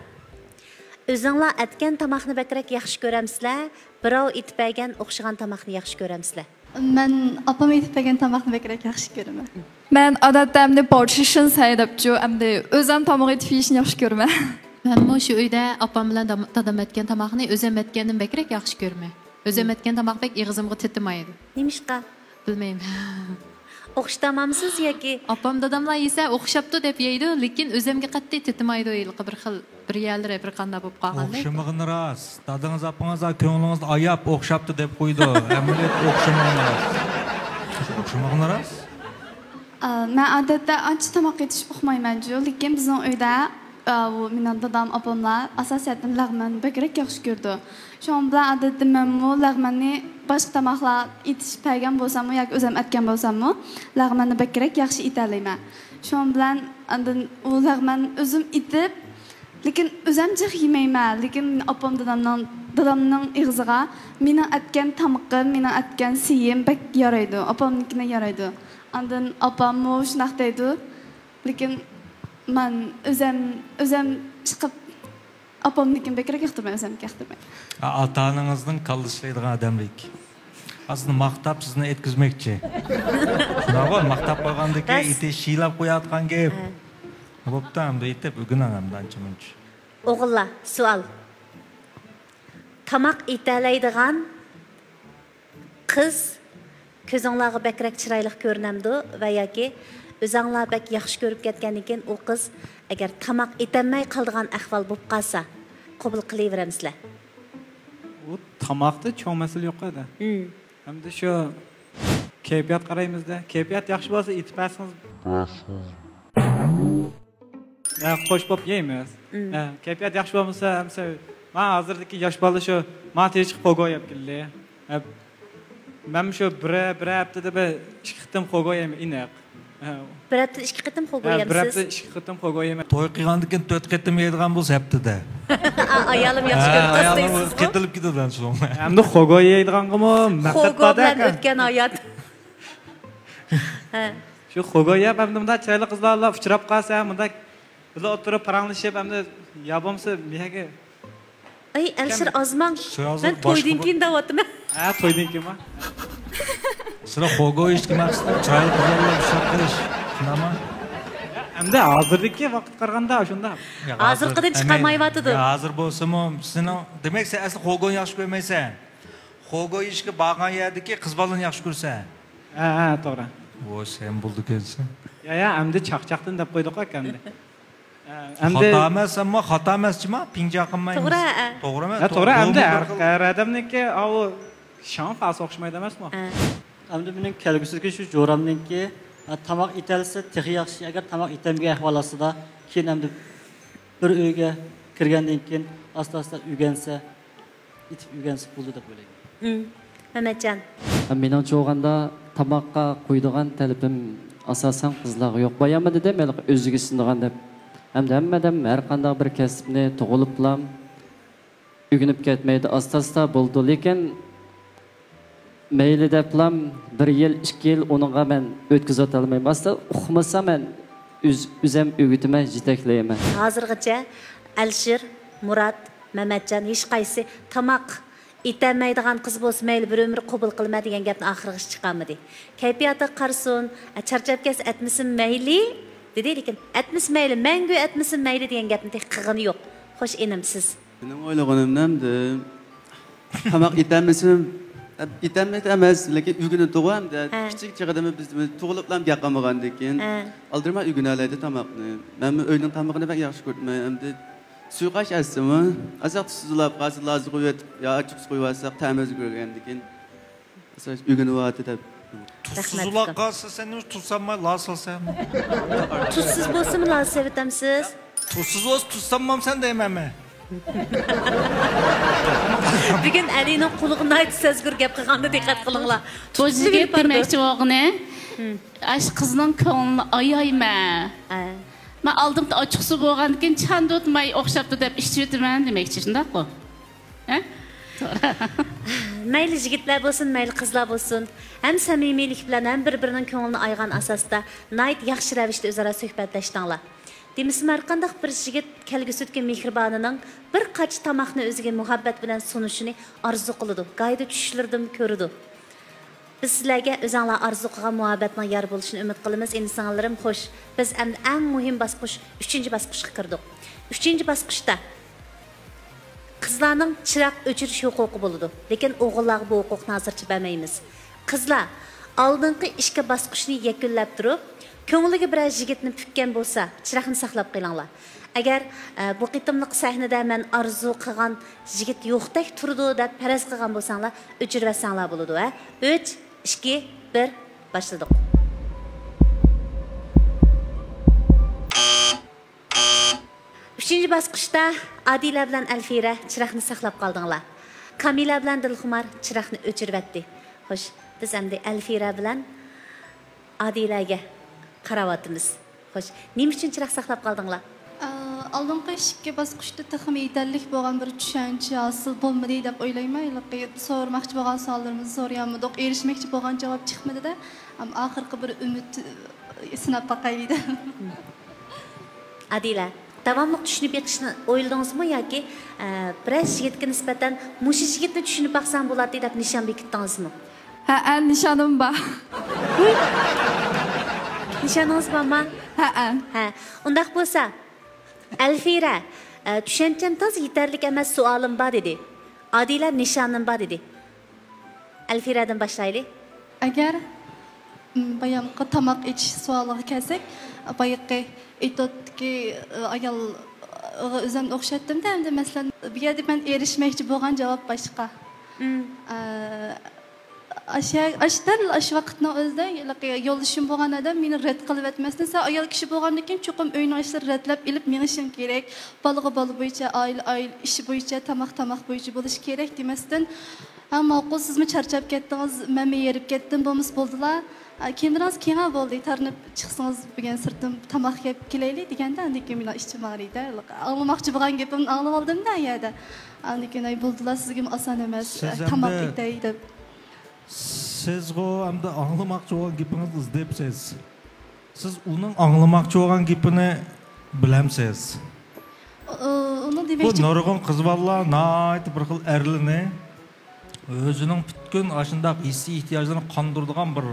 ئۆزۈڭلار ئەتكەن تاماقنى بەكرەك ياخشى كۆرەمسىلەر، بىراۋ ئېتىپ بەرگەن ئوخشىغان تاماقنى ياخشى كۆرەمسىلەر؟ مەن ئاپام ئېتىپ بەرگەن تاماقنى بەكرەك ياخشى كۆرىمەن. مەن ئادەتتە ئەمدى پارتىشن سەي دەپچۇ، ئەمدى ئۆزۈم تاماق ئېتىپ يېيىشنى ياخشى كۆرىمەن. مەنمۇ شۇ ئۆيدە ئاپام بىلەن دام-، دادام ئەتكەن تاماقنى ئۆزۈم ئەتكەندىن بەكرەك ياخشى كۆرىمەن. ئۆزۈم ئەتكەن تاماق بەك ئېغىزىمغا تېتىمايدۇ. نېمىشقا؟ بىلمەيمەن. ئوخشىتالمامسىز ياكى؟ ئاپام داداملار يېسە ئوخشاپتۇ دەپ يەيدۇ، لېكىن ئۆزۈمگە قەتئىي تېتىمايدۇ، ھېلىقى بىر خىل، بىر يەرلىرى بىر قانداق بولۇپ قالغاندەك. ئوخشىمىغىنى راست. دادىڭىز ئاپىڭىز كۆڭلىڭىزنى ئاياپ ئوخشاپتۇ دەپ قويىدۇ. ئەمەلىيەتتە ئوخشىمىغىنى راست. ئوخشىمىغىنى راست. ئا، مەن ئادەتتە ئانچە تاماق ئېتىشنى ئۇقمايمەنچۇ، لېكىن بىزنىڭ ئۆيدە ئاۋۇ مېنىڭ دادام، ئاپاملار ئاساسىيەتتىن لەغمەننى بەكرەك ياخشى كۆرىدۇ. شۇنىڭ بىلەن ئادەتتە مەنمۇ لەغمەننى باشقا تاماقلار ئېتىشىپ بەرگەن بولساممۇ ياكى ئۆزۈم ئەتكەن بولساممۇ، لەغمەننى بەكرەك ياخشى ئېتەلەيمەن. شۇنىڭ بىلەن ئاندىن ئۇ لەغمەن ئۆزۈم ئېتىپ، لېكىن ئۆزۈم جىق يېمەيمەن، لېكىن ئاپام دادامنىڭ، دادامنىڭ ئېغىزىغا مېنىڭ ئەتكەن تامىقىم، مېنىڭ ئەتكەن سېيىم بەك يارايدۇ، ئاپامنىڭكىنى يارايدۇ. ئاندىن ئاپاممۇ شۇنداق دەيدۇ، لېكىن مەن ئۆزەم، ئۆزەم چىقىپ، ئاپامنىڭكىنى بەكرەك ياقتۇرىمەن، ئۆزەمنىڭكىنى ياقتۇرمايمەن. ئا-، ئاتا-ئانىڭىزنىڭ كاللىسى ئىشلەيدىغان ئادەملىك. ئا، سىزنى ماختاپ، سىزنى ئەتكۈزمەكچى. شۇنداققۇ، ماختاپ قويغاندىكىن بەس. ئېتىش، شىيلاپ قويۇۋاتقان گەپ. ھە. بوپتۇ، ئەمدى ئېتىپ ئۆگىنىڭ ئەمدى ئانچە-مۇنچە. ئوغۇللار، سوئال. تاماق ئېتەلەيدىغان قىز كۆزۈڭلارغا بەكرەك چىرايلىق كۆرۈنەمدۇ؟ ۋە ياكى ئۆزەڭلار بەك ياخشى كۆرۈپ كەتكەندىن كېيىن ئۇ قىز ئەگەر تاماق ئېتەلمەي قالىدىغان ئەھۋال بولۇپ قالسا، قوبۇل قىلىۋېرەمسىلەر؟ ئۇ تاماقتا چوڭ مەسىلە يوق-دە. ھىم. ئەمدى شۇ كەيپىيات قارايمىز-دە. كەيپىيات ياخشى بولسا ئېتىپ بەرسىڭىز. ھە، خوش بولۇپ يەيمىز. مم. ھە، كەيپىيات ياخشى بولمىسا، ئەمسە، مانا ھازىردىكى ياش بالا شۇ، مانا تېشىغا خوگو يەپ كېلىدۇ. ھە، مەن شۇ بىر، بىر ھەپتىدە بىر ئىككى قېتىم خوگو يەيمەن، ئېنىق. ھە. بىر ھەپتىدە ئىككى قېتىم خوگو ھە، بىر يەمسىز؟ ھەپتىدە ئىككى قېتىم خوگو يەيمەن. توي قىلغاندىن كېيىن تۆت قېتىم يەيدىغان بولسا ھەپتىدە. ئا، ئايالىم ياخشى ھە، كۆرۈپ ئايالىم قاستايسىزغۇ؟ قېتىلىپ كېتىدۇ شۇڭا. ئەمدى خوگو يەيدىغانغىمۇ مەقسەت خوگو بار-دە بىلەن ئاكا. ئۆتكەن ھايات. ھە. شۇ خوگو يەپ، ئەمدى مۇنداق چىرايلىق قىزلار بىلەن ئۇچراپ قالسا، مۇنداق بىللە ئولتۇرۇپ پاراڭلىشىپ، ئەمدى يا بولمىسا مېھەرگە. ئەي، ئەلشىر ئازماڭ. مەن تويدىن كېيىن دەۋاتىمەن. ھە، تويدىن كېيىنما؟ سىلەر خوگو ئىشتىكى مەقسىتى چىرايلىق قىزلار بىلەن ئۇچراپ قېلىش. شۇنداقمۇ؟ ئەمدى ھازىردىكى ۋاقىتقا قارىغاندا شۇنداق. ياق، ھازىرقىدىن ھازىر، چىقالمايۋاتىدۇ. ياق، ھازىر بولسىمۇ، سېنىڭ، دېمەك، سەن ئەسلى خوگونى ياخشى كۆرمەيسەن. خوگو يېيىشكە بارغان يەردىكى قىز بالىنى ياخشى كۆرىسەن. ھە، ھە، توغرا. ۋو، سەن بولىدىكەنسەن. يا، يا، ئەمدى چاقچاقتىن دەپ قويدۇق ئاكا ئەمدى. ھە، ئەمدى خاتا ئەمەس، ئەمما خاتا ئەمەسچىما، پىڭجاقىنمايمىز. توغرا، ھە. توغرا ئەمەس، ھە، توغرا، توغرا. ئەمدى ھەر، ھەر ئادەمنىڭكى ئاۋۇ شاڭ خاسى ئوخشىمايدۇ ئەمەسمۇ؟ ھە. ئەمدى مېنىڭ كەلگۈسىدىكى شۇ جورامنىڭكى، ھە، تاماق ئېتەلسە تېخى ياخشى، ئەگەر تاماق ئېتەلمىگەن ئەھۋال ئاستىدا، كېيىن ئەمدى بىر ئۆيگە كىرگەندىن كېيىن ئاستا-ئاستا ئۆگەنسە، ئېتىپ ئۆگەنسە بولىدۇ دەپ ئويلايمەن. مم. مەمەتجان. مېنىڭچە بولغاندا، تاماققا قويىدىغان تەلىپىم ئاساسەن قىزلارغا يوق. باياممۇ دېدىم، ھېلىقى ئۆزىگە سىنىدىغان دەپ. ھەمدە ھەممە ئادەم ھەر قانداق بىر كەسىپنى تۇغۇلۇپلا ئۆگىنىپ كەتمەيدۇ، ئاستا-ئاستا بولىدۇ. لېكىن مەيلى دەپلام بىر يىل، ئىككى يىل ئۇنىڭغا مەن ئۆتكۈزۈۋېتەلمەيمەن. ئاستا ئۇقمىسا مەن ئۆز-، ئۆزەم ئۆگىتىمەن، يېتەكلەيمەن. ھازىرغىچە ئەلشىر، مۇرات، مەمەتجان ھېچقايسى تاماق ئېتەلمەيدىغان قىز بولسا مەيلى بىر ئۆمۈر قوبۇل قىلىمەن دېگەن گەپنى ئاخىرغىچە چىقارمىدى. كەيپىياتىغا قارىسۇن، چارچاپ كەتسە ئەتمىسۇن مەيلى دېدى، لېكىن ئەتمىسە مەيلى، مەڭگۈ ئەتمىسۇن مەيلى دېگەن گەپنى تېخى قىلغىنى يوق. خوش ئىنىم، سىز؟ مېنىڭ ئويلىغىنىمدا ئەمدى تاماق ئېتەلمىسىمۇ، ئېتەلمەيدۇ ئەمەس، لېكىن ئۆگىنىدىغۇ ئەمدى. ھە. كىچىك چېغىدىمۇ بىز تۇغۇلۇپلا گەپ قىلمىغاندىكىن، ھە، ئالدىرىماي ئۆگىنەلەيدۇ تاماقنى. مەنمۇ ئۆينىڭ تامىقىنى بەك ياخشى كۆرىمەن. ئەمدى سۇيۇقئاش ئەتسىمۇ، ئازراق تۇزسىزلاپ قالسا، لازا قويۇۋېتىپ يا ئاچچىقسۇز قويۇۋالساق، تەمى ئۆزگەرگەندىكىن. ئۆگىنىۋاتىدۇ دەپ. تۇزسىزلاپ قالسا، سەن نېمە تۇز سالماي لاز سالسەن؟ تۇزسىز بولسىمۇ لاز سېۋىتەمسىز؟ تۇزسىز بولسا، تۇز سالمامسەن دەيمەنمۇ. بۈگۈن ئەلىنىڭ قۇلىقى ناھايىتى سەزگۈر گەپ قىلغاندا دىققەت قىلىڭلار. بۇ يىگىت دېمەكچى بولغىنى، ئاشۇ قىزنىڭ كۆڭلىنى ئايايمەن. ھە. مەن ئالدىمدا ئاچچىقسۇ بولغاندىكىن، چاندۇتماي ئوخشاپتۇ دەپ ئىچىۋېتىمەن دېمەكچى، شۇنداققۇ؟ ھە؟ مەيلى يىگىتلەر بولسۇن، مەيلى قىزلار بولسۇن، ھەم سەمىمىيلىك بىلەن، ھەم بىر-بىرىنىڭ كۆڭلىنى ئايىغان ئاساستا ناھايىتى ياخشى رەۋىشتە ئۆزئارا سۆھبەتلەشتىڭلار. دېمىسىمۇ، ھەرقانداق بىر يىگىت كەلگۈسىدىكى مېھرىبانىنىڭ بىر قاچا تاماقنى ئۆزىگە مۇھەببەت بىلەن سۇنۇشىنى ئارزۇ قىلىدۇ، گاھىدا چۈشلىرىدىمۇ كۆرىدۇ. بىز سىلەرگە ئۆزەڭلار ئارزۇ قىلغان مۇھەببەتنىڭ يار بولۇشىنى ئۈمىد قىلىمىز، ئىنى-سىڭىللىرىم. خوش، بىز ئەمدى ئەڭ مۇھىم باسقۇچ، ئۈچىنچى باسقۇچقا كىردۇق. ئۈچىنچى باسقۇچتا قىزلارنىڭ چىراغ ئۆچۈرۈش ھوقۇقى بولىدۇ، لېكىن ئوغۇللارغا بۇ ھوقۇقنى ھازىرچە بەرمەيمىز. قىزلار، ئالدىنقى ئىككى باسقۇچنى يەكۈنلەپ تۇرۇپ، كۆڭلىگە بىرەر يىگىتنى پۈككەن بولسا، چىراغنى ساقلاپ قېلىڭلار. ئەگەر، ئە، بۇ قېتىملىق سەھنىدە مەن ئارزۇ قىلغان يىگىت يوقتەك تۇرىدۇ دەپ پەرەز قىلغان بولساڭلار، ئۆچۈرۈۋەتسەڭلار بولىدۇ، ھە؟ ئۈچ، ئىككى، بىر، باشلىدۇق. ئۈچ ئۈچىنچى باسقۇچتا ئادىلە بىلەن ئەلفىرە چىراغنى ساقلاپ قالدىڭلار. كامىلە بىلەن دىلخۇمار چىراغنى ئۆچۈرۈۋەتتى. خوش، بىز ئەمدى ئەلفىرە بىلەن ئادىلەگە قاراۋاتىمىز. خوش، نېمە ئۈچۈن چىراغ ساقلاپ قالدىڭلار؟ ئا، ئالدىنقى ئىككى باسقۇچتا تېخىمۇ يېتەرلىك بولغان بىر چۈشەنچە ھاسىل بولمىدى دەپ ئويلايمەن. ھېلىقى سورىماقچى بولغان سوئاللىرىمىزنى سورىيالمىدۇق، ئېرىشمەكچى بولغان جاۋاب چىقمىدى-دە. ئەمما ئاخىرقى بىر ئۈمىد، ئە، سىناپ باقايلى دەپ. ئادىلە، داۋاملىق چۈشىنىپ بېقىشنى ئويلىدىڭىزمۇ ياكى، ئە، بىرەر يىگىتكە نىسبەتەن مۇشۇ يىگىتنى چۈشىنىپ باقسام بولاتتى دەپ نىشان بېكىتتىڭىزمۇ؟ ھەئە، نىشانىم بار. نىشانىڭىز بارمۇ؟ ھەئە. ھە، ئۇنداق بولسا، ئەلفىرە، ئە، چۈشەنچەم تازا يېتەرلىك ئەمەس، سوئالىم بار دېدى. ئادىلە، نىشانىم بار دېدى. ئەلفىرەدىن باشلايلى. ئەگەر، م، بايامقى تاماق ئېتىش سوئالىغا كەلسەك، بايىقى ئېتوتتىكى، ئايال، ئۆزۈمنى ئوخشاتتىم-دە، ئەمدى مەسىلەن، بۇ يەردە مەن ئېرىشمەكچى بولغان جاۋاب باشقا. ئە، ئاشۇ، ئاشۇ دەل ئاشۇ ۋاقىتنىڭ ئۆزىدە ھېلىقى يولدىشىم بولغان ئادەم مېنى رەت قىلىۋەتمەستىن، سەن ئايال كىشى بولغاندىن كېيىن چوقۇم ئۆينىڭ ئىشلىرىنى رەتلەپ ئېلىپ مېڭىشىڭ كېرەك، بالىغا بالا بويىچە، ئائىلە، ئائىلە ئىشى بويىچە، تاماق، تاماق بويىچە بولۇشى كېرەك دېمەستىن، ھە، ماقۇل، سىزمۇ چارچاپ كەتتىڭىز، مەنمۇ ھېرىپ كەتتىم، بولمىسا بولدىلا. ئە، كىيىملىرىڭىز كىيىڭە بولدى، تارىنىپ چىقسىڭىز بۈگۈن سىرتتىن تاماق يەپ كېلەيلى دېگەندە، ئاندىن كېيىن مېنىڭ ئىچىم ئاغرىيدۇ. ئاڭلىماقچى بولغان گېپىمنى ئاڭلىۋالدىم-دە ئۇ يەردە. ئاندىن كېيىن، ئاي، بولدىلا، سىزگىمۇ ئاسان ئەمەس، سىز ئە، تاماق ئەمدى ئېتەي دەپ. سىزغۇ ئەمدى ئاڭلىماقچى بولغان گېپىڭىزنى ئىزدەپسىز. سىز ئۇنىڭ ئاڭلىماقچى بولغان گېپىنى بىلەمسىز؟ ئۇ، ئۇنىڭ بۇ دېمەكچى نۇرغۇن قىز بالىلار ناھايىتى بىر خىل ئەرلىنى ئۆزىنىڭ پۈتكۈل ئاشۇنداق ھېسسىي ئېھتىياجلىرىنى قاندۇرىدىغان بىر،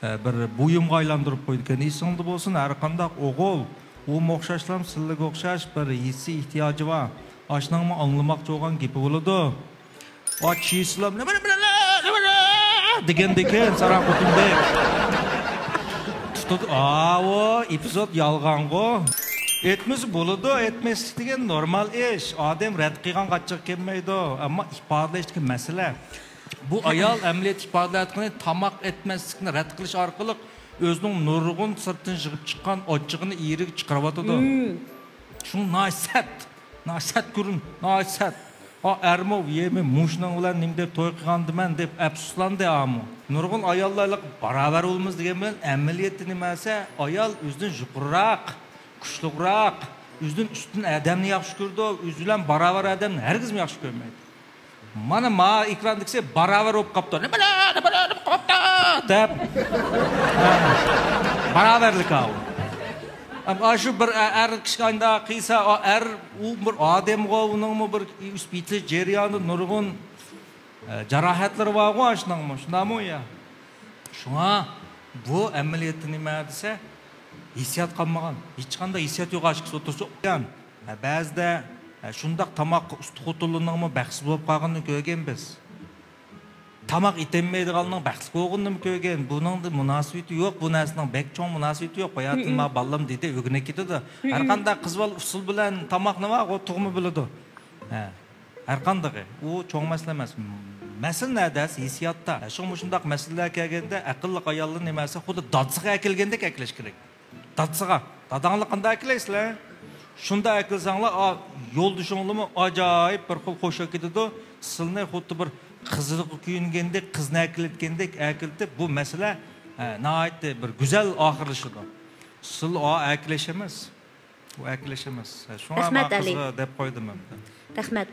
ئە، بىر بۇيۇمغا ئايلاندۇرۇپ قويىدىكەن. ئېسىڭدە بولسۇن، ھەر قانداق ئوغۇل، ئۇمۇ ئوخشاشلا سىلىگە ئوخشاش بىر ھېسسىي ئېھتىياجى بار. ئاشۇنىڭمۇ ئاڭلىماقچى بولغان گېپى بولىدۇ. ئا، چىسىلام، نېمە، نېمە، نېمە، نېمە دېگەندىكىن، ساراڭ خوتۇندەك. تۇتۇپ، ئاۋۇ، ئېپىزود يالغانغۇ. ئېيتمىسا بولىدۇ، ئېيتماسلىق دېگەن نورمال ئىش. ئادەم رەت قىلغانغا ئاچچىقى كەلمەيدۇ. ئەمما ئىپادىلەشتىكى مەسىلە. بۇ ئايال ئەمەلىيەتتە ئىپادىلەۋاتقىنى تاماق ئەتمەسلىكنى رەت قىلىش ئارقىلىق ئۆزىنىڭ نۇرغۇن سىرتتىن يىغىپ چىققان ئاچچىقىنى ئېرىگە چىقىرىۋاتىدۇ. شۇڭا ناھايىتى سەت. ناھايىتى سەت كۆرۈن، ناھايىتى سەت. ئا، ئەرمۇ، يېمى، مۇشۇنىڭ بىلەن نېمە دەپ توي قىلغانىدىم مەن دەپ ئەپسۇسلاندى ئامۇ. نۇرغۇن ئاياللار باراۋەر بولىمىز دېگەن بىلەن ئەمەلىيەتتە نېمە دېسە، ئايال ئۆزىدىن يۇقىرىراق، كۈچلۈكرەك، ئۆزىدىن ئۈستۈن ئادەمنى ياخشى كۆرىدۇ، ئۆزى بىلەن باراۋەر ئادەمنى ھەرگىزمۇ ياخشى كۆرمەيدۇ. مانا، ما ئېكراندىكىسى باراۋەر بولۇپ قاپتۇ. نېمىلەر، نېمىلەر بولۇپ قاپتۇ دەپ. باراۋەرلىك ئاۋۇ. ئەم، ئاشۇ بىر ئە-، ئەر كىشى قانداق قىلسا، ئا، ئەر، ئۇ بىر ئادەمغۇ، ئۇنىڭمۇ بىر ئۆسۈپ يېتىلىش جەريانىدا نۇرغۇن، ئە، جاراھەتلىرى بارغۇ، ئاشۇنىڭمۇ، شۇنداقمۇ يا؟ شۇڭا بۇ ئەمەلىيەتتە نېمە دېسە، ھېسسىيات قالمىغان. ھېچقانداق ھېسسىيات يوق، ئاشۇ كىشى ئولتۇرسا. ھە، بەزىدە، ھە، شۇنداق تاماق ئۇستا خوتۇنلىرىنىڭمۇ بەختسىز بولۇپ قالغىنىنى كۆرگەن بىز. تاماق ئېتەلمەيدىغاننىڭ بەختلىك بولغىنىنىمۇ كۆرگەن. بۇنىڭدا مۇناسىۋىتى يوق، بۇ نەرسىنىڭ بەك چوڭ مۇناسىۋىتى يوق. باياتىن ما بالام دېدى، ئۆگىنىپ كېتىدۇ. ھەر قانداق قىز بالا ئۇسۇل بىلەن تاماقنى بارغۇ، تۇغما بىلىدۇ. ھە. ھەر قاندىقى، ئۇ چوڭ مەسىلە ئەمەس. مەسىلە نەدە؟ ھېسسىياتتا. شۇڭا مۇشۇنداق مەسىلىلەر كەلگەندە ئەقىللىق ئاياللار نېمە دېسە، خۇددى دادىسىغا ئەكەلگەندەك ئەكېلىش كېرەك. دادىسىغا، داداڭلار قانداق ئەكېلەيسىلەر؟ شۇنداق ئەكەلسەڭلار، ئا، يولدىشىڭلارمۇ ئاجايىپ بىر خىل خوش كېتىدۇ. سىلىنى خۇددى بىر قىزىغا كۆيۈنگەندەك، قىزنى ئەكېلىدىكەندەك ئەكېلىتىپ، بۇ مەسىلە، ھە، ناھايىتى بىر گۈزەل ئاخىرلىشىدۇ. سىلى ئا ئەكېلىش ئەمەس. ئۇ ئەكېلىش ئەمەس. شۇڭا رەھمەت، ماڭا ئەلى. قىزغا دەپ قويدۇم ئەمدى. رەھمەت.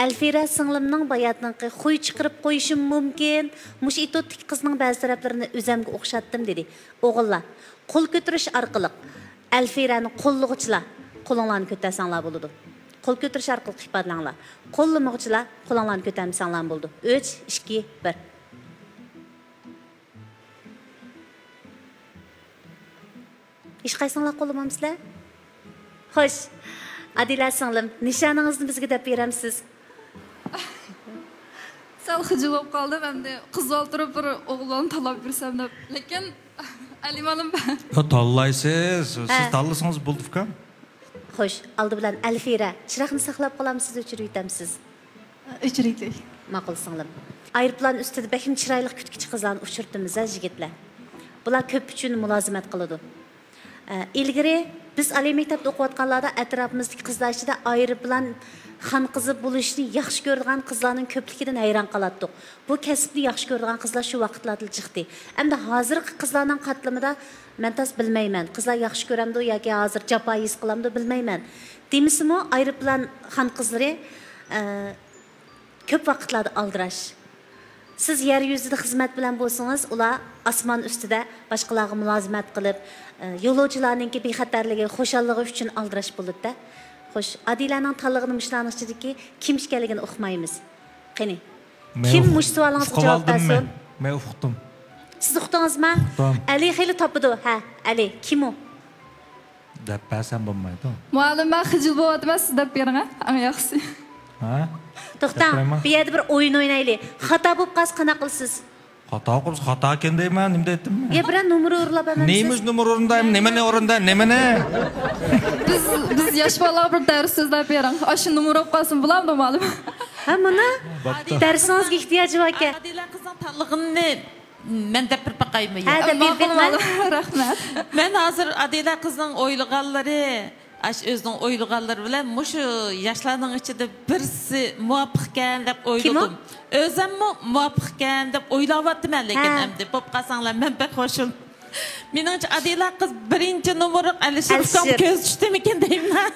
ئەلفىرە سىڭلىمنىڭ باياتىنقى خۇي چىقىرىپ قويۇشىمۇ مۇمكىن، مۇشۇ ئېتوتتىكى قىزنىڭ بەزى تەرەپلىرىنى ئۆزەمگە ئوخشاتتىم دېدى. ئوغۇللار، قول كۆتۈرۈش ئارقىلىق ئەلفىرەنى قوللىغۇچىلار قولۇڭلارنى كۆتەرسەڭلار بولىدۇ. قول كۆتۈرۈش ئارقىلىق ئىپادىلەڭلار. قوللىمىغۇچىلار قولۇڭلارنى كۆتەرمىسەڭلارمۇ بولىدۇ. ئۈچ، ئىككى، بىر. ھېچقايسىڭلار قوللىمامسىلەر؟ خوش. ئادىلە سىڭلىم، نىشانىڭىزنى بىزگە دەپ بېرەمسىز؟ سەل خىجىل بولۇپ قالدىم، ئەمدى قىز بالا تۇرۇپ بىر ئوغۇللارنى تاللاپ يۈرسەم دەپ. لېكىن ئەلى مالىم. يا، تاللايسىز. سىز ھە. تاللىسىڭىز بولدى، ئۇكام. خوش، ئالدى بىلەن ئەلفىرە، چىراغنى ساقلاپ قالامسىز، ئۆچۈرۈۋېتەمسىز؟ ئۆچۈرۈۋېتەي. ماقۇل، سىڭلىم. ئايروپىلان ئۈستىدە بەكمۇ چىرايلىق كۈتكۈچى قىزلارنى ئۇچرىتىمىز ھە، يىگىتلەر. بۇلار كۆپ ئۈچۈن مۇلازىمەت قىلىدۇ. ئە، ئىلگىرى بىز ئالىي مەكتەپتە ئوقۇۋاتقانلاردا ئەتراپىمىزدىقى قىزلار ئىچىدە ئايروپىلان خان قىزى بولۇشنى ياخشى كۆرىدىغان قىزلارنىڭ كۆپلۈكىدىن ھەيران قالاتتۇق. بۇ كەسىپنى ياخشى كۆرىدىغان قىزلار شۇ ۋاقىتلاردىلا جىقتى. ئەمدى ھازىرقى قىزلارنىڭ قاتلىمىدا مەن تاس بىلمەيمەن. قىزلار ياخشى كۆرەمدۇ ياكى ھازىر جاپا ھېس قىلامدۇ بىلمەيمەن. دېمىسىمۇ، ئايروپىلان خان قىزلىرى، ئە، كۆپ ۋاقىتلاردا ئالدىراش. سىز يەر يۈزىدە خىزمەت بىلەن بولسىڭىز، ئۇلار ئاسمان ئۈستىدە باشقىلارغا مۇلازىمەت قىلىپ، ئە، يولۇچىلارنىڭكى بىخەتەرلىكى، خۇشاللىقى ئۈچۈن ئالدىراش بولىدۇ-دە. خوش، ئادىلەنىڭ تاللىغىنى مۇشۇلارنىڭ ئىچىدىكى كىم ئىكەنلىكىنى ئۇقمايمىز. قېنى، مەن كىم ئۇق-، مۇشۇ سوئالىڭىزغا جاۋاب بەرسۇن؟ مەن، مەن ئۇقتۇم. سىز ئۇقتىڭىزما؟ ئۇقتۇم. ئەلى خېلى تاپىدۇ. ھە، ئەلى، كىم ئۇ؟ دەپ بەرسەم بولمايدۇ. مۇئەللىم، مەن خىجىل بولۇۋاتىمەن، سىز دەپ بېرىڭ، ھە؟ ئەڭ ياخشىسى. ھە؟ توختاڭ، دەپ بېرەيمۇ؟ بۇ يەردە بىر ئويۇن ئوينايلى. خاتا بولۇپ قالسا قانداق قىلىسىز؟ خاتا قىلسا خاتاكەن دەيمەن، نېمە دەيتتىم مەن؟ يا بىرەر نومۇر ئورۇنلاپ بەرمەمسىز؟ نېمە ئۈچۈن نومۇر ئورۇندايمەن، نېمىنى ئورۇندايمەن، نېمىنى؟ بىز، بىز ياش بالىلارغا بىر دەرس سۆزلەپ بېرىڭ. ئاشۇ نومۇر بولۇپ قالسۇن، بولامدۇ، مۇئەللىم؟ ھە، مانا، بوپتۇ. دەرسىڭىزگە ئېھتىياجى باركەن. ئادىلە قىزنىڭ تاللىغىنىنى مەن دەپ بېرىپ باقايمۇ؟ ھە، يا، دەپ بېرىپ ماقۇل، بېرىڭ. ماقۇل. رەھمەت. مەن ھازىر ئادىلە قىزنىڭ ئويلىغانلىرى، ئاشۇ ئۆزىنىڭ ئويلىغانلىرى بىلەن مۇشۇ ياشلارنىڭ ئىچىدە بىرسى مۇۋاپىقكەن دەپ كىم ئۇ؟ ئويلىدىم. ئۆزۈممۇ مۇۋاپىقكەن دەپ ئويلاۋاتىمەن، لېكىن ھە. ئەمدى بولۇپ قالساڭلار مەن بەك خۇشۇم. مېنىڭچە ئادىلە قىز بىرىنچى نومۇرلۇق ئەلىشىر ئۇكام ئەلىشىر. كۆز چۈشتىمىكىن دەيمەن.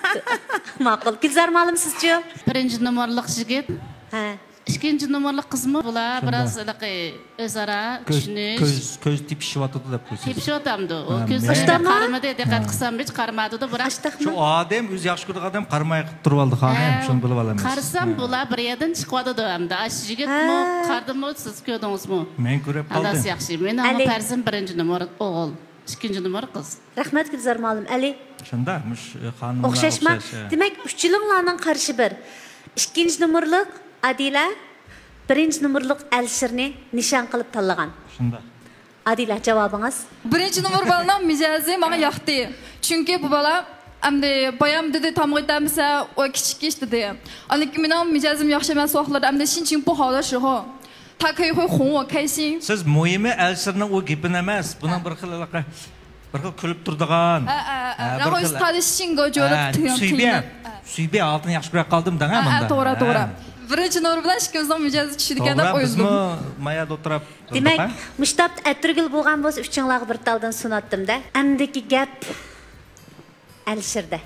ماقۇل. گۈلزار مۇئەللىم، سىزچۇ؟ بىرىنچى نومۇرلۇق يىگىت. ھە. ئىككىنچى نومۇرلۇق قىزمۇ بۇلار شۇنداق. بىراز ھېلىقى ئۆزئارا كۆز، چۈشىنىش. كۆز، كۆز تېپىشىۋاتىدۇ دەپ قويسىڭىز. تېپىشىۋاتامدۇ. ئۇ ھە، كۆزلىرىگە مەن قارىمىدى، دىققەت ھە. قىلسام ھېچ قارىمايدۇ، بىراق ئاشتاقمۇ؟ شۇ ئادەم ئۆزى ياخشى كۆرىدىغان ئادەم قارىماي قىلىپ تۇرۇۋالدى، خانىم. ھە، شۇنى بىلىۋالىمىز. قارىسام ھە. بۇلار بىر يەردىن چىقىۋاتىدۇ ئەمدى. ئاش يىگىتمۇ، ھە. قارىدىمۇ، سىز كۆردىڭىزمۇ؟ مەن كۆرۈپ قالدىم. ئالداس ياخشى. مېنىڭمۇ ئەلى. پەرزىم بىرىنچى نومۇر ئوغۇل، ئىككىنچى نومۇر قىز. رەھمەت، گۈلزار مۇئەللىم. ئەلى. شۇنداق، مۇش، خانىملار ئوخشاشما؟ ئوخشاش، ھە. دېمەك، ئۈچىلىڭلارنىڭ قارىشى بىر. ئىككىنچى نومۇرلۇق ئادىلە، بىرىنچى نومۇرلۇق ئەلىشىرنى نىشان قىلىپ تاللىغان. شۇنداق. ئادىلە، جاۋابىڭىز؟ بىرىنچى نومۇر بالىنىڭ مىجەزى ماڭا ياقتى. چۈنكى بۇ بالا ئەمدى بايام دېدى، تامغا يېتەلمىسە، ئۇ كىچىك ئىش دېدى. ئاندىن كېيىن مېنىڭ مىجەزىم ياخشى ئەمەس ۋاقىتلاردا ئەمدى شىنچىڭ پۇ خاۋلاشىغۇ. تا كەيخۇي خۇڭ ۋە كەيشىڭ. سىز مۇھىمى ئەلىشىرنىڭ ئۇ گېپىنى ئەمەس، بۇنىڭ بىر خىل ھېلىقى، بىر خىل كۈلۈپ تۇرىدىغان. ھە، ھە، ھە. ھە، بىر خىل. ھە، سۈيبىيە، سۈيبىيە ئالتىنى ياخشى كۆرۈپ قالدىم دەڭ، ھە، ھە، مۇنداق. توغرا، توغرا. ھە. بىرىنچى نومۇر بىلەن ئىككىمىزنىڭ مىجەزى چۈشىدىكەن دەپ توغرا، ئويلىدىم. بىزمۇ مايا ئولتۇرۇپ دېمەك، تۇردۇق، ھە؟ مۇشۇ تاپتا ئەتىرگۈل بولغان بولسا، ئۈچۈڭلارغا بىر تالدىن سۇناتتىم-دە. ئەمدىكى گەپ ئەلىشىردە.